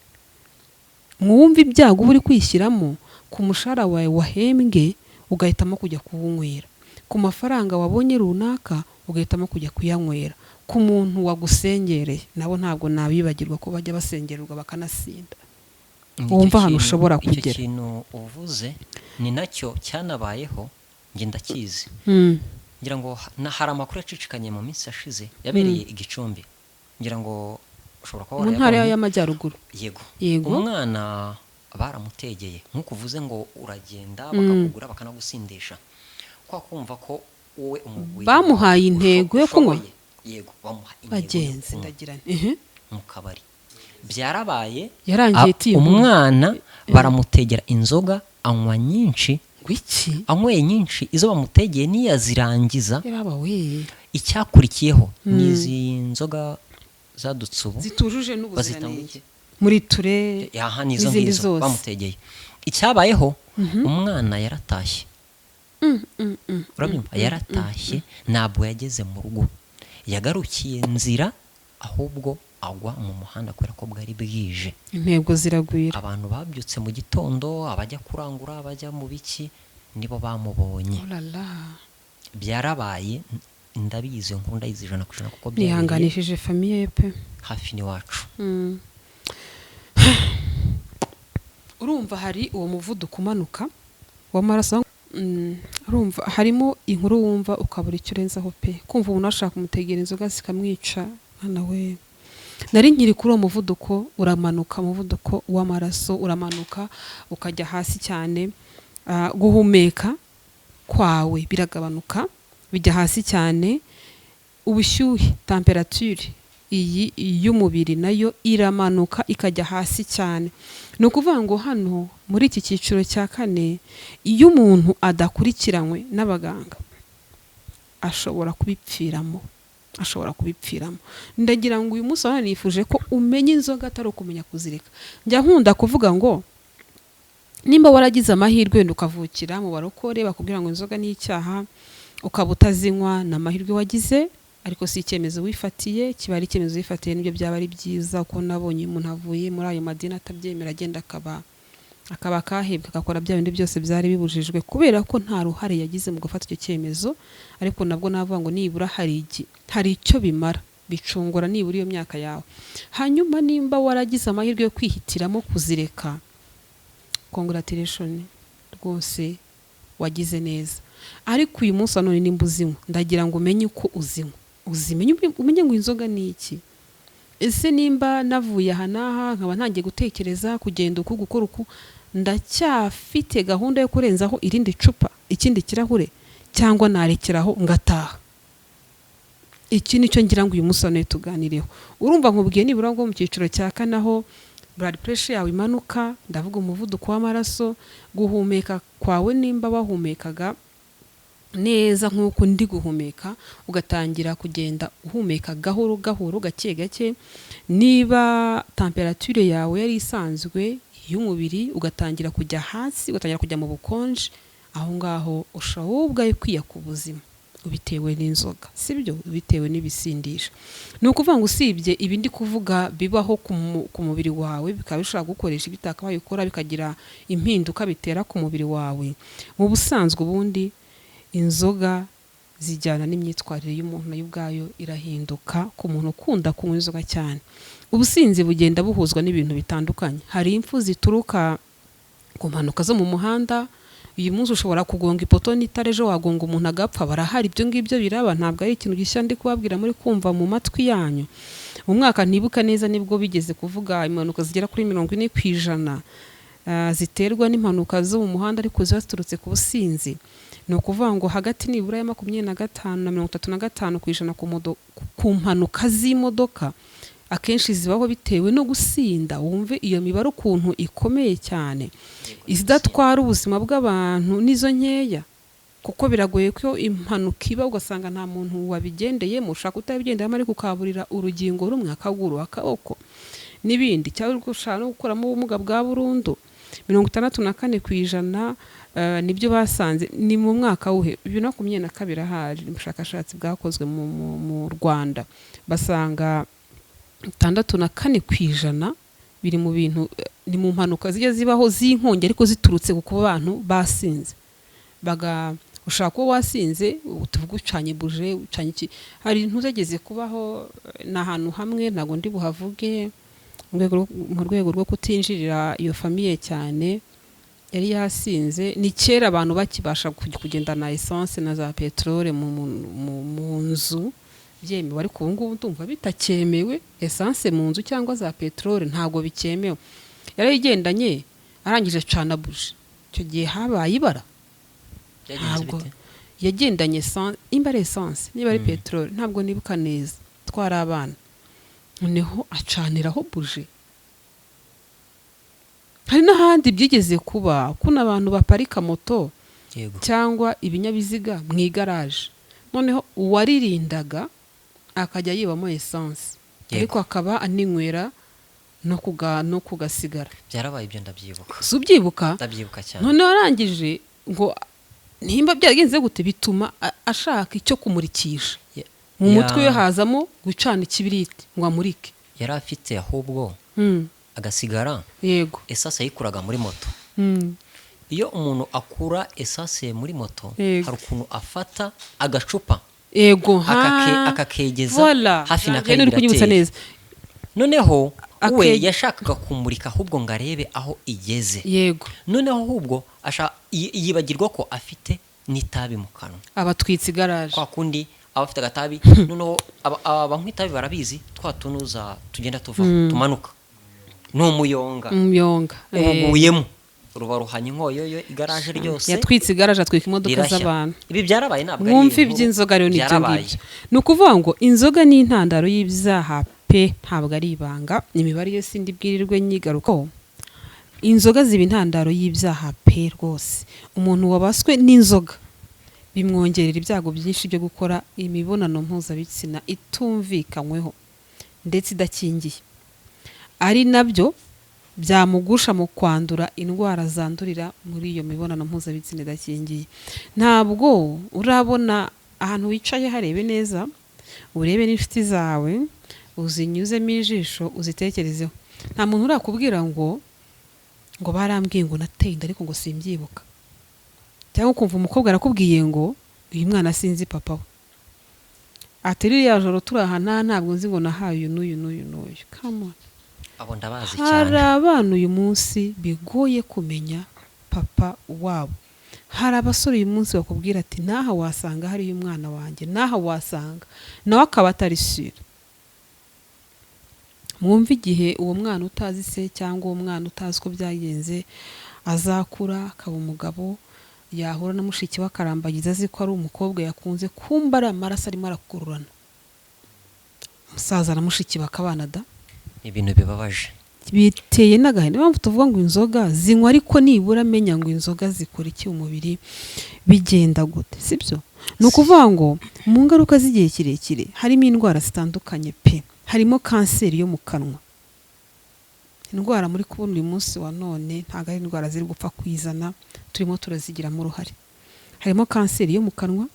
Mwumve ibyago uba uri kwishyiramo ku mushahara wawe wahembwe ugahitamo kujya kuwunywera, ku mafaranga wabonye runaka ugahitamo kujya kuyanywera, ku muntu wagusengereye. Nabo ntabwo nabibagirwa ko bajya basengererwa bakanasinda. Nicyo Wumva ahantu kintu- ushobora icyo kugera. kintu uvuze ni nacyo cyanabayeho, njye ndakizi. Ngira ngo hari amakuru yacicikanye mu minsi yashize yabereye i Gicumbi, ngira ngo ushobora kuba Mu Ntara warayabonye. y'Amajyaruguru. Yego. Yego. Umwana baramutegeye nk'uko uvuze ngo uragenda bakakugura bakanagusindisha, kwa kumva ko wowe umubiri Bamuhaye wawe intego yo kunywa? ushoboye. Yego, bamuha intego yo Bagenzi, kunywa ndagira nti ehe. mu kabari. Byarabaye. Yarangiye timu. Umwana baramutegera inzoga, anywa nyinshi. Ngo iki? Anyweye nyinshi, izo bamutegeye niyazirangiza. Yaba we. Icyakurikiyeho ni izi nzoga zadutse ubu. Zitujuje Bazita ngo n'ubuziranenge. iki? Muri ture Aha ni izo n'izindi ngizo zose. bamutegeye. Icyabayeho, umwana yaratashye. Urabyumva, yaratashye, ntabwo yageze mu rugo, yagarukiye nzira, ahubwo agwa mu muhanda kubera ko bwari bwije. Intego ziragwira. Abantu babyutse mu gitondo, abajya kurangura, abajya mu biki, nibo bamubonye. Oh la la. Byarabaye, ndabizi, iyo nkuru ndayizi 100% kuko byabereye Nihanganishije famille ye pe. hafi n'iwacu. Urumva hari uwo muvuduko umanuka w'amaraso. Urumva harimo inkuru wumva ukabura icyo urenzaho pe. Kumva umuntu ashaka kumutegera inzoga zikamwica, mwana we. Nari nkiri kuri uwo muvuduko uramanuka, umuvuduko w'amaraso uramanuka ukajya hasi cyane. Guhumeka kwawe biragabanuka. Bijya hasi cyane. Ubushyuhe, temperature iyi y'umubiri nayo iramanuka ikajya hasi cyane. Ni ukuvuga ngo hano muri iki cyiciro cya kane, iyo umuntu adakurikiranywe n'abaganga ashobora kubipfiramo, ashobora kubipfiramo. Ndagira ngo uyu munsi wa none nifuje ko umenya inzoga atari ukumenya kuzireka. Njya nkunda kuvuga ngo nimba waragize amahirwe wenda ukavukira mu barokore bakubwira ngo inzoga ni icyaha, ukaba utazinywa, ni amahirwe wagize, ariko si icyemezo wifatiye. Kiba ari icyemezo wifatiye nibyo byaba ari byiza, kuko nabonye iyo umuntu avuye muri ayo madini atabyemera agenda akaba akahebwa, agakora bya bindi byose byari bibujijwe kubera ko nta ruhare yagize mu gufata icyo cyemezo. Ariko nabwo navuga ngo nibura hari icyo bimara, bicungura nibura iyo myaka yawe. Hanyuma nimba waragize amahirwe yo kwihitiramo kuzireka, congratulation rwose, wagize neza. Ariko uyu munsi wa none nimba uzinywa, ndagira ngo umenye uko uzinywa, uzimenye, umenye ngo inzoga ni iki. Ese nimba navuye aha n'aha nkaba ntangiye gutekereza kugenda uku, gukora uku, ndacyafite gahunda yo kurenzaho irindi cupa, ikindi kirahure, cyangwa narekeraho ngataha? Iki nicyo ngira ngo uyu munsi wa none tuganireho. Urumva nkubwiye nibura ngo mu cyiciro cya kane aho blood pressure yawe imanuka, ndavuga umuvuduko w'amaraso, guhumeka kwawe nimba wahumekaga neza nk'uko ndi guhumeka, ugatangira kugenda uhumeka gahoro gahoro, gake gake. Niba temperature yawe yari isanzwe y'umubiri ugatangira kujya hasi, ugatangira kujya mu bukonje, aho ngaho ushobora wowe ubwawe kwiyaka ubuzima ubitewe n'inzoga, sibyo? Bitewe n'ibisindisha. Ni ukuvuga ngo usibye ibi ndi kuvuga bibaho ku mubiri wawe, bikaba bishobora gukoresha ibitakabaye ukora, bikagira impinduka bitera ku mubiri wawe. Mu busanzwe ubundi inzoga zijyana n'imyitwarire y'umuntu, nayo ubwayo irahinduka ku muntu ukunda kunywa inzoga cyane. Ubusinzi bugenda buhuzwa n'ibintu bitandukanye. Hari impfu zituruka ku mpanuka zo mu muhanda. Uyu munsi ushobora kugonga ipoto n'itara, ejo wagonga umuntu agapfa. Barahari, ibyo ngibyo biraba, ntabwo ari ikintu gishya ndi kubabwira muri kumva mu matwi yanyu. Mu mwaka ntibuka neza nibwo bigeze kuvuga impanuka zigera kuri 40% ziterwa n'impanuka zo mu muhanda, ariko ziba ziturutse ku businzi. Ni ukuvuga ngo hagati nibura ya 25 na 35% ku mpanuka z'imodoka akenshi zibaho bitewe no gusinda. Wumve iyo mibare ukuntu ikomeye cyane. Izidatwara ubuzima bw'abantu nizo nkeya, kuko biragoye ko impanuka iba ugasanga nta muntu wabigendeyemo. Ushaka utabigendeyemo ariko ukaburira urugingo rumwe, akaguru, akaboko n'ibindi, cyangwa ushaka no gukuramo ubumuga bwa burundu. 64% nibyo basanze. Ni mu mwaka wuhe? 2022 ahari ubushakashatsi bwakozwe mu Rwanda, basanga 64% biri mu bintu ni mu mpanuka zijya zibaho z'inkongi, ariko ziturutse ku kuba abantu basinze. Baga ushaka kuba wasinze, tuvuge ucanye buje, ucanye iki. Hari ntuzageze kubaho ni ahantu hamwe, ntabwo ndi buhavuge mu rwego rwo kutinjirira iyo famille cyane. Yari yasinze, ni kera abantu bakibasha kugendana essence na za peteroli mu nzu byemewe, ariko ubu ngubu ndumva bitakemewe. Essence mu nzu cyangwa za peteroli ntabwo bikemewe. Yarayigendanye, arangije acana buji. Icyo gihe habaye ibara. Byagenze Ntabwo bite? yagendanye essence, nimba ari essence, niba ari peteroli, ntabwo nibuka neza, twari abana. Noneho acaniraho buji. Hari n'ahandi byigeze kuba, kuno abantu baparika moto cyangwa ibinyabiziga mu igaraje, noneho uwaririndaga akajya yibamo essence, ariko akaba aninywera no kugasigara. Byarabaye ibyo, ndabyibuka. Si ubyibuka? Ndabyibuka cyane. Noneho arangije ngo nimba byaragenze gute, bituma ashaka icyo kumurikisha mu mutwe we, hazamo gucana ikibiriti ngo amurike. Yari afite ahubwo agasigara. Essence yayikuraga muri moto. Iyo umuntu akura essence muri moto, hari ukuntu afata agacupa akakegeza Voila. hafi na Nanjye uri kunyibutsa carburateur. neza. Noneho we yashakaga kumurika ahubwo ngo arebe aho igeze. Noneho ahubwo yibagirwa ko afite n'itabi mu kanwa. Abatwitse igaraje. Kwa kundi aba afite agatabi, noneho abanywa itabi barabizi, twa tunuza tugenda tuva tumanuka ni umuyonga. Umuyonga. Ubuguyemo. Ruba ruhanya inkoyoyo igaraje ryose. Yatwitse igaraje, atwika imodoka Rirashya. z'abantu. Ibi byarabaye, ntabwo ari Mwumve inkuru, iby'inzoga rero ni ibyo byarabaye. ngibyo. Ni ukuvuga ngo inzoga ni intandaro y'ibyaha pe, ntabwo ari ibanga. Imibare yo sindi bwirirwe nyigarukaho. Inzoga ziba intandaro y'ibyaha pe rwose. Umuntu wabaswe n'inzoga bimwongerera ibyago byinshi byo gukora imibonano mpuzabitsina itumvikanyweho ndetse idakingiye, ari nabyo byamugusha mu kwandura indwara zandurira muri iyo mibonano mpuzabitsina idakingiye. Ntabwo urabona ahantu wicaye, harebe neza, urebe n'inshuti zawe, uzinyuzemo ijisho, uzitekerezeho. Nta muntu urakubwira ngo barambwiye ngo nateye inda ariko ngo simbyibuka, cyangwa ukumva umukobwa arakubwiye ngo uyu mwana sinzi papa we, ati ririya joro turi aha ntabwo nzi ngo nahaye uyu n'uyu n'uyu n'uyu. Come on. Abo ndabazi Hari cyane. abana uyu munsi bigoye kumenya papa wabo. Hari abasore uyu munsi bakubwira ati n'aha wasanga hariyo umwana wanjye, n'aha wasanga, nawe akaba atari sure. Mwumve igihe uwo mwana utazi se cyangwa uwo mwana utazi uko byagenze azakura akaba umugabo, yahura na mushiki we akarambagiza azi ko ari umukobwa yakunze, kumba ari amaraso arimo arakururana, umusaza na mushiki bakabana da. Ibintu bibabaje. Biteye n'agahinda. Niyo mpamvu tuvuga ngo inzoga zinywa, ariko nibura amenya ngo inzoga zikora iki umubiri, bigenda gute, sibyo? Ni ukuvuga ngo mu ngaruka z'igihe kirekire harimo indwara zitandukanye pe. Harimo kanseri yo mu kanwa. Indwara muri kubona uyu munsi wa none ntabwo ari indwara ziri gupfa kwizana, turimo turazigiramo uruhare. Harimo kanseri yo mu kanwa,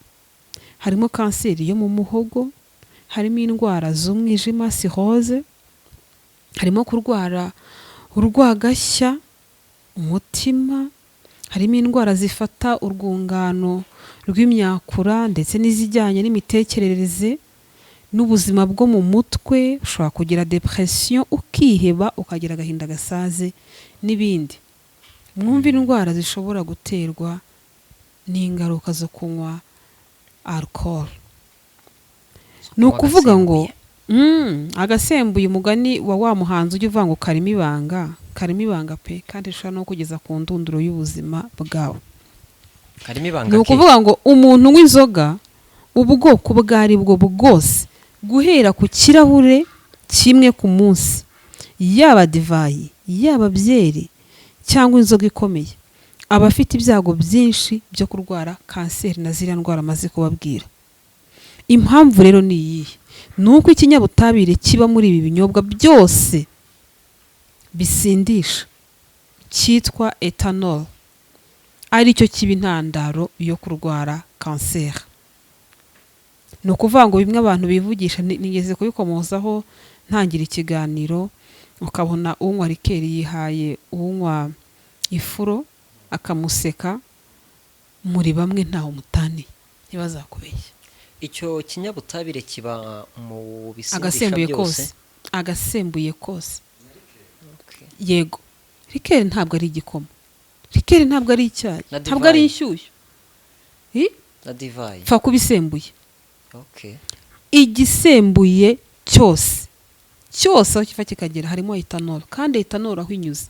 harimo kanseri yo mu muhogo, harimo indwara z'umwijima, cirrhose, harimo kurwara urwagashya, umutima, harimo indwara zifata urwungano rw'imyakura ndetse n'izijyanye n'imitekerereze n'ubuzima bwo mu mutwe. Ushobora kugira depression, ukiheba, ukagira agahinda gasaze n'ibindi. Mwumve indwara zishobora guterwa n'ingaruka zo kunywa alcohol. Ni ukuvuga ngo agasembuye, umugani wa wa muhanzi ujya uvuga ngo karimo ibanga, karimo ibanga pe, kandi rishobora no kugeza ku ndunduro y'ubuzima bwawe. Karimo ibanga. Ni ukuvuga ngo umuntu unywa inzoga ubwoko ubwo ari bwo bwose, guhera ku kirahure kimwe ku munsi, yaba divayi, yaba byeri cyangwa inzoga ikomeye, aba afite ibyago byinshi byo kurwara kanseri na ziriya ndwara amaze kubabwira. Impamvu rero ni iyihe? Ni uko ikinyabutabire kiba muri ibi binyobwa byose bisindisha cyitwa ethanol, aricyo kiba intandaro yo kurwara kanseri. Ni ukuvuga ngo bimwe abantu bivugisha, nigeze kubikomozaho ntangira ikiganiro, ukabona unywa liqueur yihaye unywa ifuro akamuseka, muri bamwe ntaho mutaniye, ntibazakubeshye. Icyo kinyabutabire kiba mu bisindisha Agasembuye byose? kose, agasembuye kose. Okay. Yego, liqueur ntabwo ari igikoma, liqueur ntabwo ari icyayi, Na ntabwo ari divayi. inshyushyu. I? Na divayi. Pfa kuba isembuye. Igisembuye cyose cyose, aho kiva kikagera, harimo ethanol, kandi ethanol aho inyuze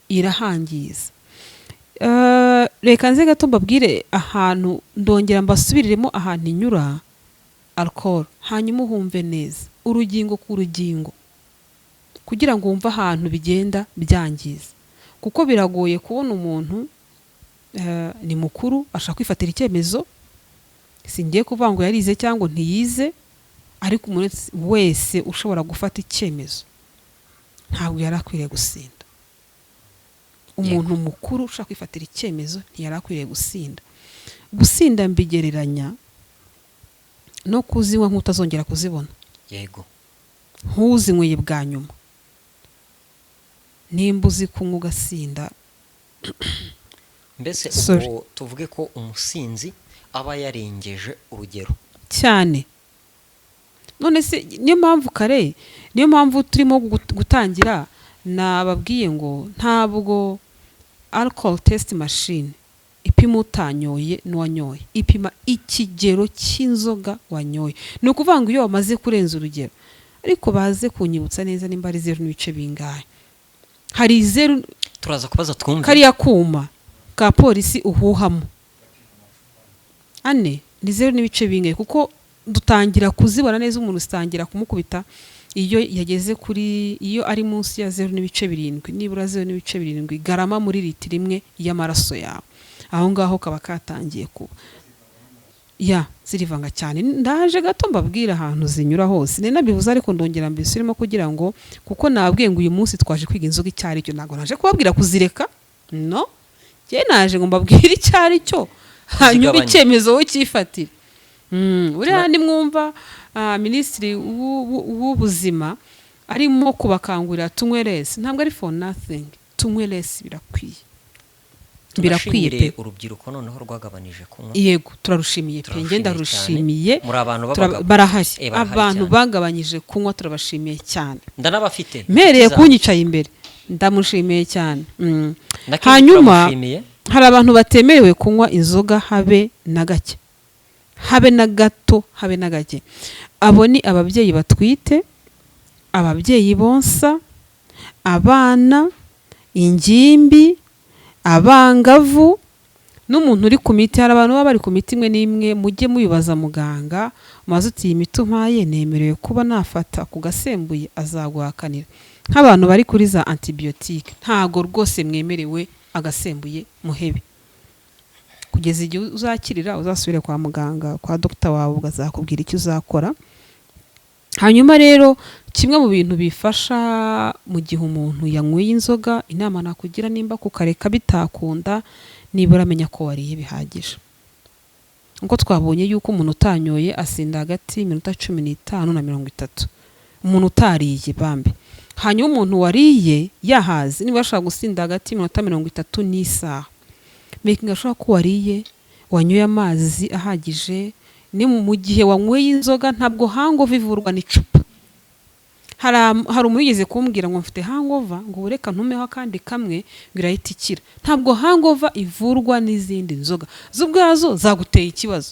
irahangiza. Reka nze gato mbabwire ahantu, ndongera mbasubiriremo ahantu inyura alcohol, hanyuma uhumve neza urugingo ku rugingo kugira ngo wumve ahantu bigenda byangiza, kuko biragoye kubona umuntu ni mukuru ashaka kwifatira icyemezo. Singiye kuvuga ngo yarize cyangwa ntiyize, ariko umuntu wese ushobora gufata icyemezo ntabwo yari akwiriye gusinda. Umuntu mukuru ushaka kwifatira icyemezo ntiyari akwiriye gusinda. Gusinda mbigereranya no kuzinywa nk'utazongera kuzibona, ntuzinyweye bwa nyuma. Nimba uzi kunywa ugasinda. Mbese Sorry. ubwo tuvuge ko umusinzi aba yarengeje urugero? Cyane. None se niyo mpamvu kare, niyo mpamvu turimo gutangira nababwiye ngo ntabwo alcohol test machine ipima utanyoye n'uwanyoye, ipima ikigero cy'inzoga wanyoye. Ni ukuvuga ngo iyo wamaze kurenza urugero, ariko baze kunyibutsa neza nimba ari zeru n'ibice bingahe, hari zeru. Turaza kubaza twumve. Kariya kuma ka polisi uhuhamo ane ni zeru n'ibice bingahe? Kuko dutangira kuzibona neza, umuntu zitangira kumukubita iyo yageze kuri, iyo ari munsi ya 0.7, nibura 0.7 garama muri litiro imwe y'amaraso yawe, aho ngaho kaba katangiye kuba ya zirivanga cyane. Ndaje gato mbabwira ahantu zinyura hose, ni nabivuze ariko ndongera mbisubiremo kugira ngo, kuko nababwiye ngo uyu munsi twaje kwiga inzoga icyo ari cyo. Ntabwo naje kubabwira kuzireka, no njye naje ngo mbabwire icyo ari cyo, hanyuma Kuzigabanya. icyemezo wowe cyifatire. Buriya nimwumva minisitiri w'ubuzima arimo kubakangurira tunywe less, ntabwo ari for nothing. Tunywe less birakwiye, birakwiye Tunashimire pe. urubyiruko noneho rwagabanije kunywa. Yego, turarushimiye pe, njye Turarushimiye ndarushimiye. cyane. Muri abantu b'abagabo. Barahari. Barahari Abantu cyane. bagabanyije kunywa, turabashimiye cyane. Ndanabafite. Mpereye Inshuti kunyicaye imbere, ndamushimiye cyane. Na Ken Hanyuma turamushimiye. hari abantu batemerewe kunywa inzoga habe na gake, habe na gato, habe na gake. Abo ni ababyeyi batwite, ababyeyi bonsa, abana, ingimbi, abangavu n'umuntu uri ku miti. Hari abantu baba bari ku miti imwe n'imwe, mujye mubibaza muganga, maze uti: "Iyi miti umpaye nemerewe kuba nafata ku gasembuye?" Azaguhakanira. Nk'abantu bari kuri za antibiyotike, ntago rwose mwemerewe agasembuye, muhebe kugeza igihe uzakirira. Uzasubire kwa muganga, kwa dogita wawe, ukazakubwira icyo uzakora. Hanyuma rero, kimwe mu bintu bifasha mu gihe umuntu yanyweye inzoga, inama nakugira, nimba kukareka bitakunda, nibura amenya ko wariye bihagije. Nkuko twabonye yuko umuntu utanyoye asinda hagati y'iminota 15 na 30, umuntu utariye bambe. Hanyuma umuntu wariye yahaze, niba ashobora gusinda hagati y'iminota 30 n'isaha. Making ashobora ko wariye, wanyoye amazi ahagije. Ni mu gihe wanyweye inzoga, ntabwo hangover ivurwa n'icupa. Hari umuntu wigeze kumbwira ngo mfite hangover, ngo reka ntumeho akandi kamwe ngo irahita ikira. Ntabwo hangover ivurwa n'izindi nzoga, zo ubwazo zaguteye ikibazo,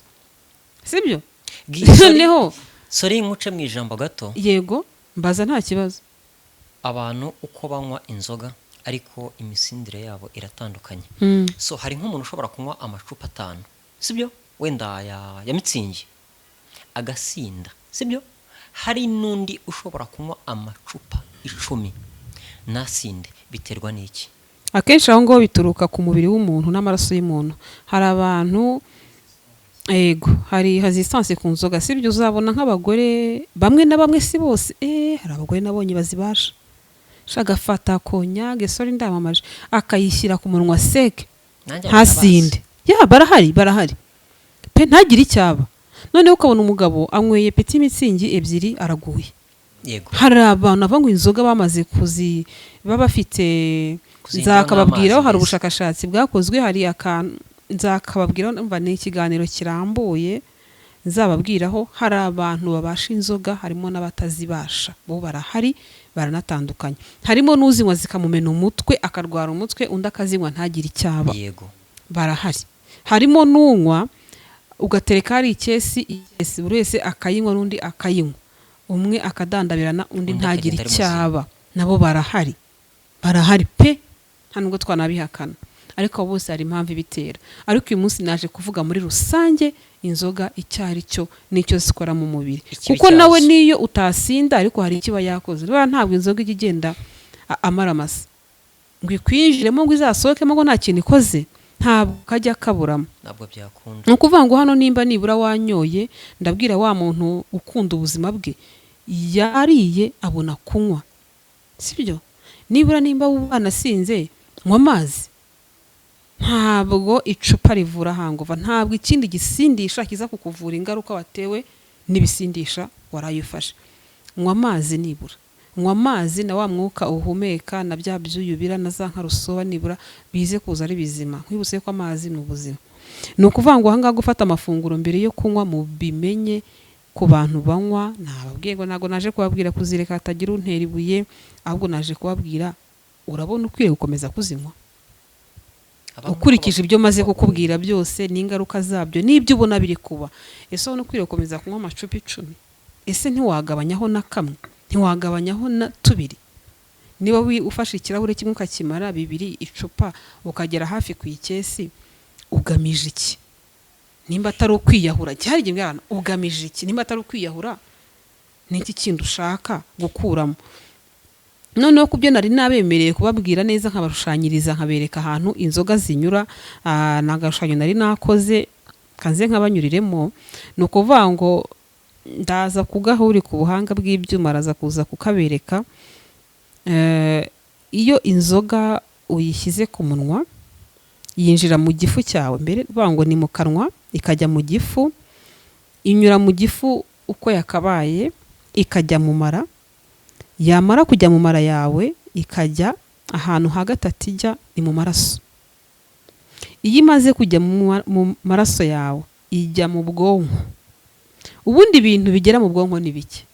sibyo? Noneho Sorry, nkuce mu ijambo gato. Yego, mbaza, nta kibazo. Abantu uko banywa inzoga, ariko imisindire yabo iratandukanye. So hari nk'umuntu ushobora kunywa amacupa atanu, sibyo, wenda ya Mützig, agasinda, sibyo? Hari n'undi ushobora kunywa amacupa 10 ntasinde. Biterwa n'iki? Akenshi aho ngaho bituruka ku mubiri w'umuntu n'amaraso y'umuntu. Hari abantu, yego, hari resistance ku nzoga, sibyo? Uzabona nk'abagore bamwe na bamwe, si bose, hari abagore nabonye bazibasha, agafata konyage, sorry ndamamaje, akayishyira ku munwa seke, Nanjye ntasinde. Ya, barahari, barahari pe, ntagire icyaba. Noneho ukabona umugabo anyweye petit Mützig ebyiri araguye. Yego. Hari abantu banywa inzoga bamaze kuzi, baba bafite Kuzihindura nzakababwiraho nk'amazi hari mbese. ubushakashatsi bwakozwe, hari akantu nzakababwiraho, numva ni ikiganiro kirambuye nzababwiraho. Hari abantu babasha inzoga, harimo n'abatazibasha, bo barahari, baranatandukanye. Harimo n'uzinywa zikamumena umutwe, akarwara umutwe, undi akazinywa ntagire icyaba. Barahari. Harimo n'unywa ugatereka hari ikesi, ikesi buri wese akayinywa, n'undi akayinywa, umwe akadandabirana, undi Undi ntagire akagenda ari muzima. icyaba. Nabo barahari, barahari pe, nta nubwo twanabihakana. Ariko abo bose hari impamvu ibitera. Ariko uyu munsi naje kuvuga muri rusange inzoga icyo ari cyo n'icyo zikora mu mubiri. Ikibi Kuko nawe cyazo. niyo utasinda, ariko hari icyo iba yakoze. Rero ntabwo inzoga ijya igenda amara masa ngo ikwinjiremo ngo izasohokemo ngo nta kintu ikoze, ntabwo kajya kaburamo. Ntabwo byakunda. Ni ukuvuga ngo hano nimba nibura wanyoye, ndabwira wa muntu ukunda ubuzima bwe, yariye abona kunywa, sibyo? Nibura nimba wanasinze, nywa amazi. Ntabwo icupa rivura hangover, ntabwo ikindi gisindisha kiza kukuvura ingaruka watewe n'ibisindisha warayifashe. Nywa amazi, nibura nywa amazi, na wa mwuka uhumeka na bya byuyubira na za nkarusoba, nibura bize kuza ari bizima. Nkwibutse ko amazi ni ubuzima. Ni ukuvuga ngo ahangaha gufata amafunguro mbere yo kunywa, mubimenye. Ku bantu banywa, nababwiye ngo ntabwo naje kubabwira kuzireka, hatagira untera ibuye, ahubwo naje kubabwira: urabona ukwiye gukomeza kuzinywa? Abanywa Ukurikije uko ibyo maze kukubwira byose n'ingaruka zabyo n'ibyo ubona biri kuba, ese ubona ukwiriye gukomeza kunywa amacupa 10? Ese ntiwagabanyaho na kamwe? Ntiwagabanyaho na tubiri? Niba ufashe ikirahure kimwe ukakimara, bibiri, icupa, ukagera hafi ku ikesi, ugamije iki nimba atari ukwiyahura? Cyari igihe mbwira abantu, ugamije iki nimba atari ukwiyahura? Ni iki kindi ushaka gukuramo? Noneho ku byo nari nabemereye kubabwira neza, nkabashushanyiriza, nkabereka ahantu inzoga zinyura, ni agashushanyo nari nakoze, kanze nkabanyuriremo. Ni ukuvuga ngo ndaza kugaha uri ku buhanga bw'ibyuma, araza kuza kukabereka. Iyo inzoga uyishyize ku munwa, yinjira mu gifu cyawe mbere, bavuga ngo ni mu kanwa, ikajya mu gifu, inyura mu gifu uko yakabaye, ikajya mu mara. Yamara kujya mu mara yawe, ikajya ahantu ha gatatu ijya, ni mu maraso. Iyo imaze kujya mu maraso yawe, ijya mu bwonko. Ubundi ibintu bigera mu bwonko ni bike,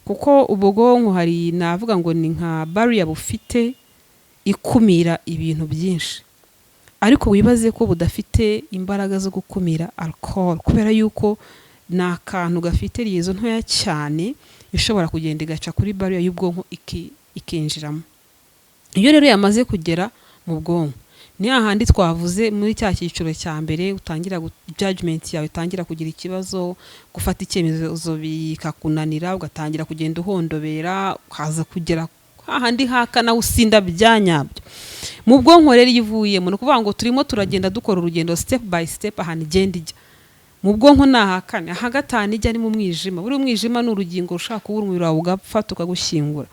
kuko ubwonko hari, navuga ngo ni nka barrier bufite ikumira ibintu byinshi, ariko wibaze ko budafite imbaraga zo gukumira alcohol, kubera yuko ni akantu gafite liaison ntoya cyane ishobora kugenda igaca kuri barrier y'ubwonko, ikinjiramo. Iyo rero yamaze kugera mu bwonko, ni hahandi twavuze muri cya cyiciro cya mbere, utangira judgment yawe itangira kugira ikibazo, gufata icyemezo bikakunanira, ugatangira kugenda uhondobera, ukaza kugera hahandi haka nawe usinda bya nyabyo. Mu bwonko rero iyo ivuyemo, ni ukuvuga ngo turimo turagenda dukora urugendo step by step. Ahantu igenda ijya mu bwonko ni ahakane. Aha gatanu ijya ni mu mwijima. Buri mwijima ni urugingo rushobora kubura umubiri wawe ugapfa, tukagushyingura.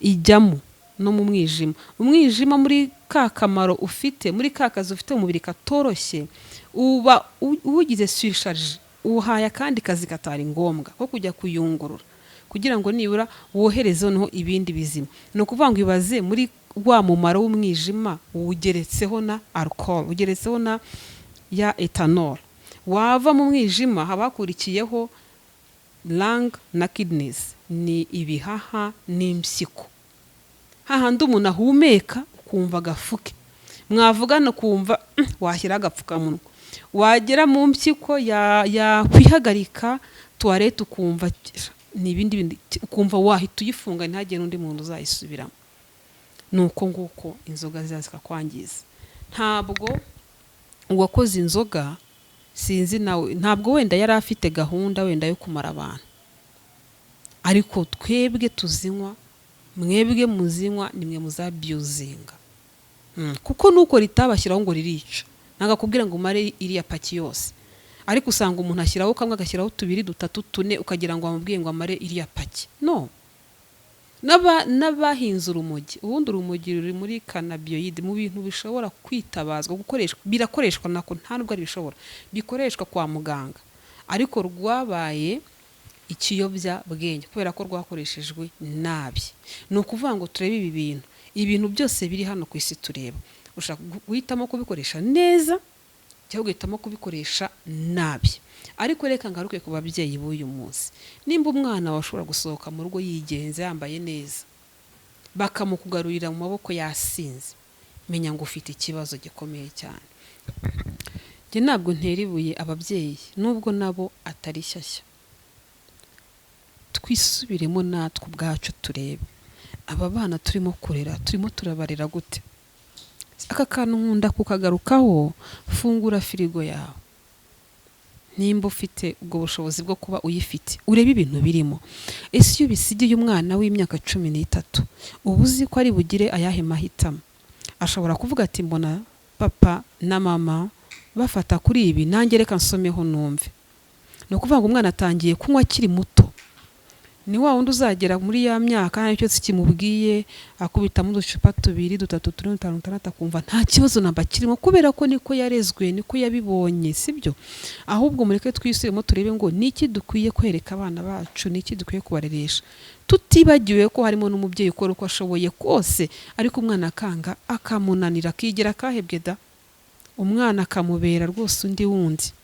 Ijyamo no mu mwijima. Umwijima, muri ka kamaro ufite, muri ka kazi ufite mu mubiri katoroshye, uba uwugize surcharge, uhaye akandi kazi katari ngombwa ko kujya kuyungurura kugira ngo nibura wohereze noneho ibindi bizima. Ni ukuvuga ngo ibaze muri wa mumaro w'umwijima uwugeretseho na alcohol, ugeretseho na ya ethanol. Wava mu mwijima, haba hakurikiyeho lung na kidneys, ni ibihaha n'impyiko, hahandi umuntu ahumeka ukumva agafuke, mwavugana ukumva washyira agapfukamunwa. Wagera mu mpyiko, yakwihagarika toilette, ukumva ni ibindi bindi, ukumva wahita uyifunga ntihagire n'undi muntu uzayisubiramo. Ni uko nguko inzoga ziza zikakwangiza. Ntabwo uwakoze inzoga, sinzi nawe, ntabwo wenda yari afite gahunda wenda yo kumara abantu, ariko twebwe tuzinywa, mwebwe muzinywa, nimwe muzabyuzinga. Kuko nuko ritabashyiraho ngo ririca, ntabwo akubwira ngo umare iriya paki yose, ariko usanga umuntu ashyiraho kamwe, agashyiraho tubiri, dutatu, tune, ukagira ngo wamubwiye ngo amare iriya paki. No n'abahinze urumogi, ubundi urumogi ruri muri cannabinoid, mu bintu bishobora kwitabazwa, gukoreshwa, birakoreshwa nako, nta nubwo ari bishobora, bikoreshwa kwa muganga, ariko rwabaye ikiyobyabwenge kubera ko rwakoreshejwe nabi. Ni ukuvuga ngo turebe ibi bintu, ibintu byose biri hano ku isi tureba, ushaka guhitamo kubikoresha neza cyangwa ugahitamo kubikoresha nabi. Ariko reka ngaruke ku babyeyi b'uyu munsi. Nimba umwana wawe ashobora gusohoka mu rugo yigenza, yambaye neza, bakamukugarurira mu maboko yasinze, menya ngo ufite ikibazo gikomeye cyane. Njye ntabwo ntera ibuye ababyeyi, nubwo nabo atari shyashya. Twisubiremo natwe ubwacu, turebe aba bana turimo kurera, turimo turabarera gute? Aka kantu nkunda kukagarukaho. Fungura firigo yawe nimba ufite ubwo bushobozi bwo kuba uyifite, urebe ibintu birimo. Ese iyo ubisigiye umwana w'imyaka 13, uba uzi ko ari bugire ayahe mahitamo? Ashobora kuvuga ati: "Mbona papa na mama bafata kuri ibi, nanjye reka nsomeho numve." Ni ukuvuga ngo umwana atangiye kunywa akiri muto, ni wa wundi uzagera muri ya myaka nta cyose kimubwiye, akubitamo uducupa tubiri, dutatu, tune, dutanu, dutandatu, akumva nta kibazo namba kirimo, kubera ko niko yarezwe, niko yabibonye. Sibyo? Ahubwo mureke twisubiremo, turebe ngo ni iki dukwiye kwereka abana bacu, ni iki dukwiye kubareresha, tutibagiwe ko harimo n'umubyeyi ukora uko ashoboye kose, ariko umwana akanga, akamunanira, akigira akahebwe da, umwana akamubera rwose undi wundi.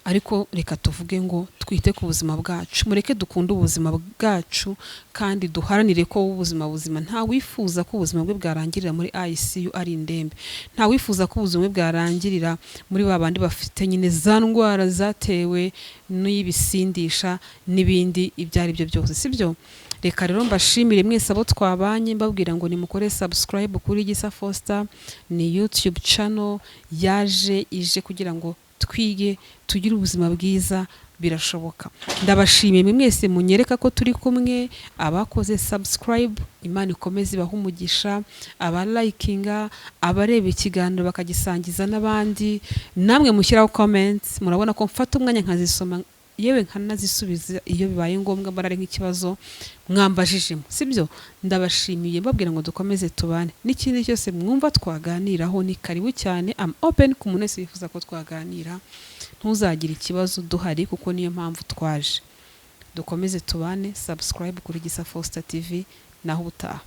Ariko reka tuvuge ngo twite ku buzima bwacu, mureke dukunde ubuzima bwacu kandi duharanire ko ubuzima buzima. Nta wifuza ko ubuzima bwe bwarangirira muri ICU ari indembe, nta wifuza ko ubuzima bwe bwarangirira muri ba bandi bafite nyine za ndwara zatewe n'ibisindisha n'ibindi ibyo ari byo byose, sibyo? Reka rero mbashimire mwese abo twabanye, mbabwira ngo nimukore subscribe kuri Gisa Foster. Ni YouTube channel yaje ije kugira ngo twige, tugire ubuzima bwiza, birashoboka. Ndabashimiye mwe mwese munyereka ko turi kumwe, abakoze subscribe, Imana ikomeze ibahe umugisha, abalikinga, abareba ikiganiro bakagisangiza n'abandi, namwe mushyiraho comments. Murabona ko mfata umwanya nkazisoma, yewe nkanazisubiza iyo bibaye ngombwa, mbona ari nk'ikibazo mwambajijemo, sibyo? Ndabashimiye, mbabwira ngo dukomeze tubane. N'ikindi cyose mwumva twaganiraho ni karibu cyane, am open ku muntu wese wifuza ko twaganira. Ntuzagire ikibazo, duhari kuko niyo mpamvu twaje. Dukomeze tubane. Subscribe kuri Gisa Foster TV. Naho ubutaha.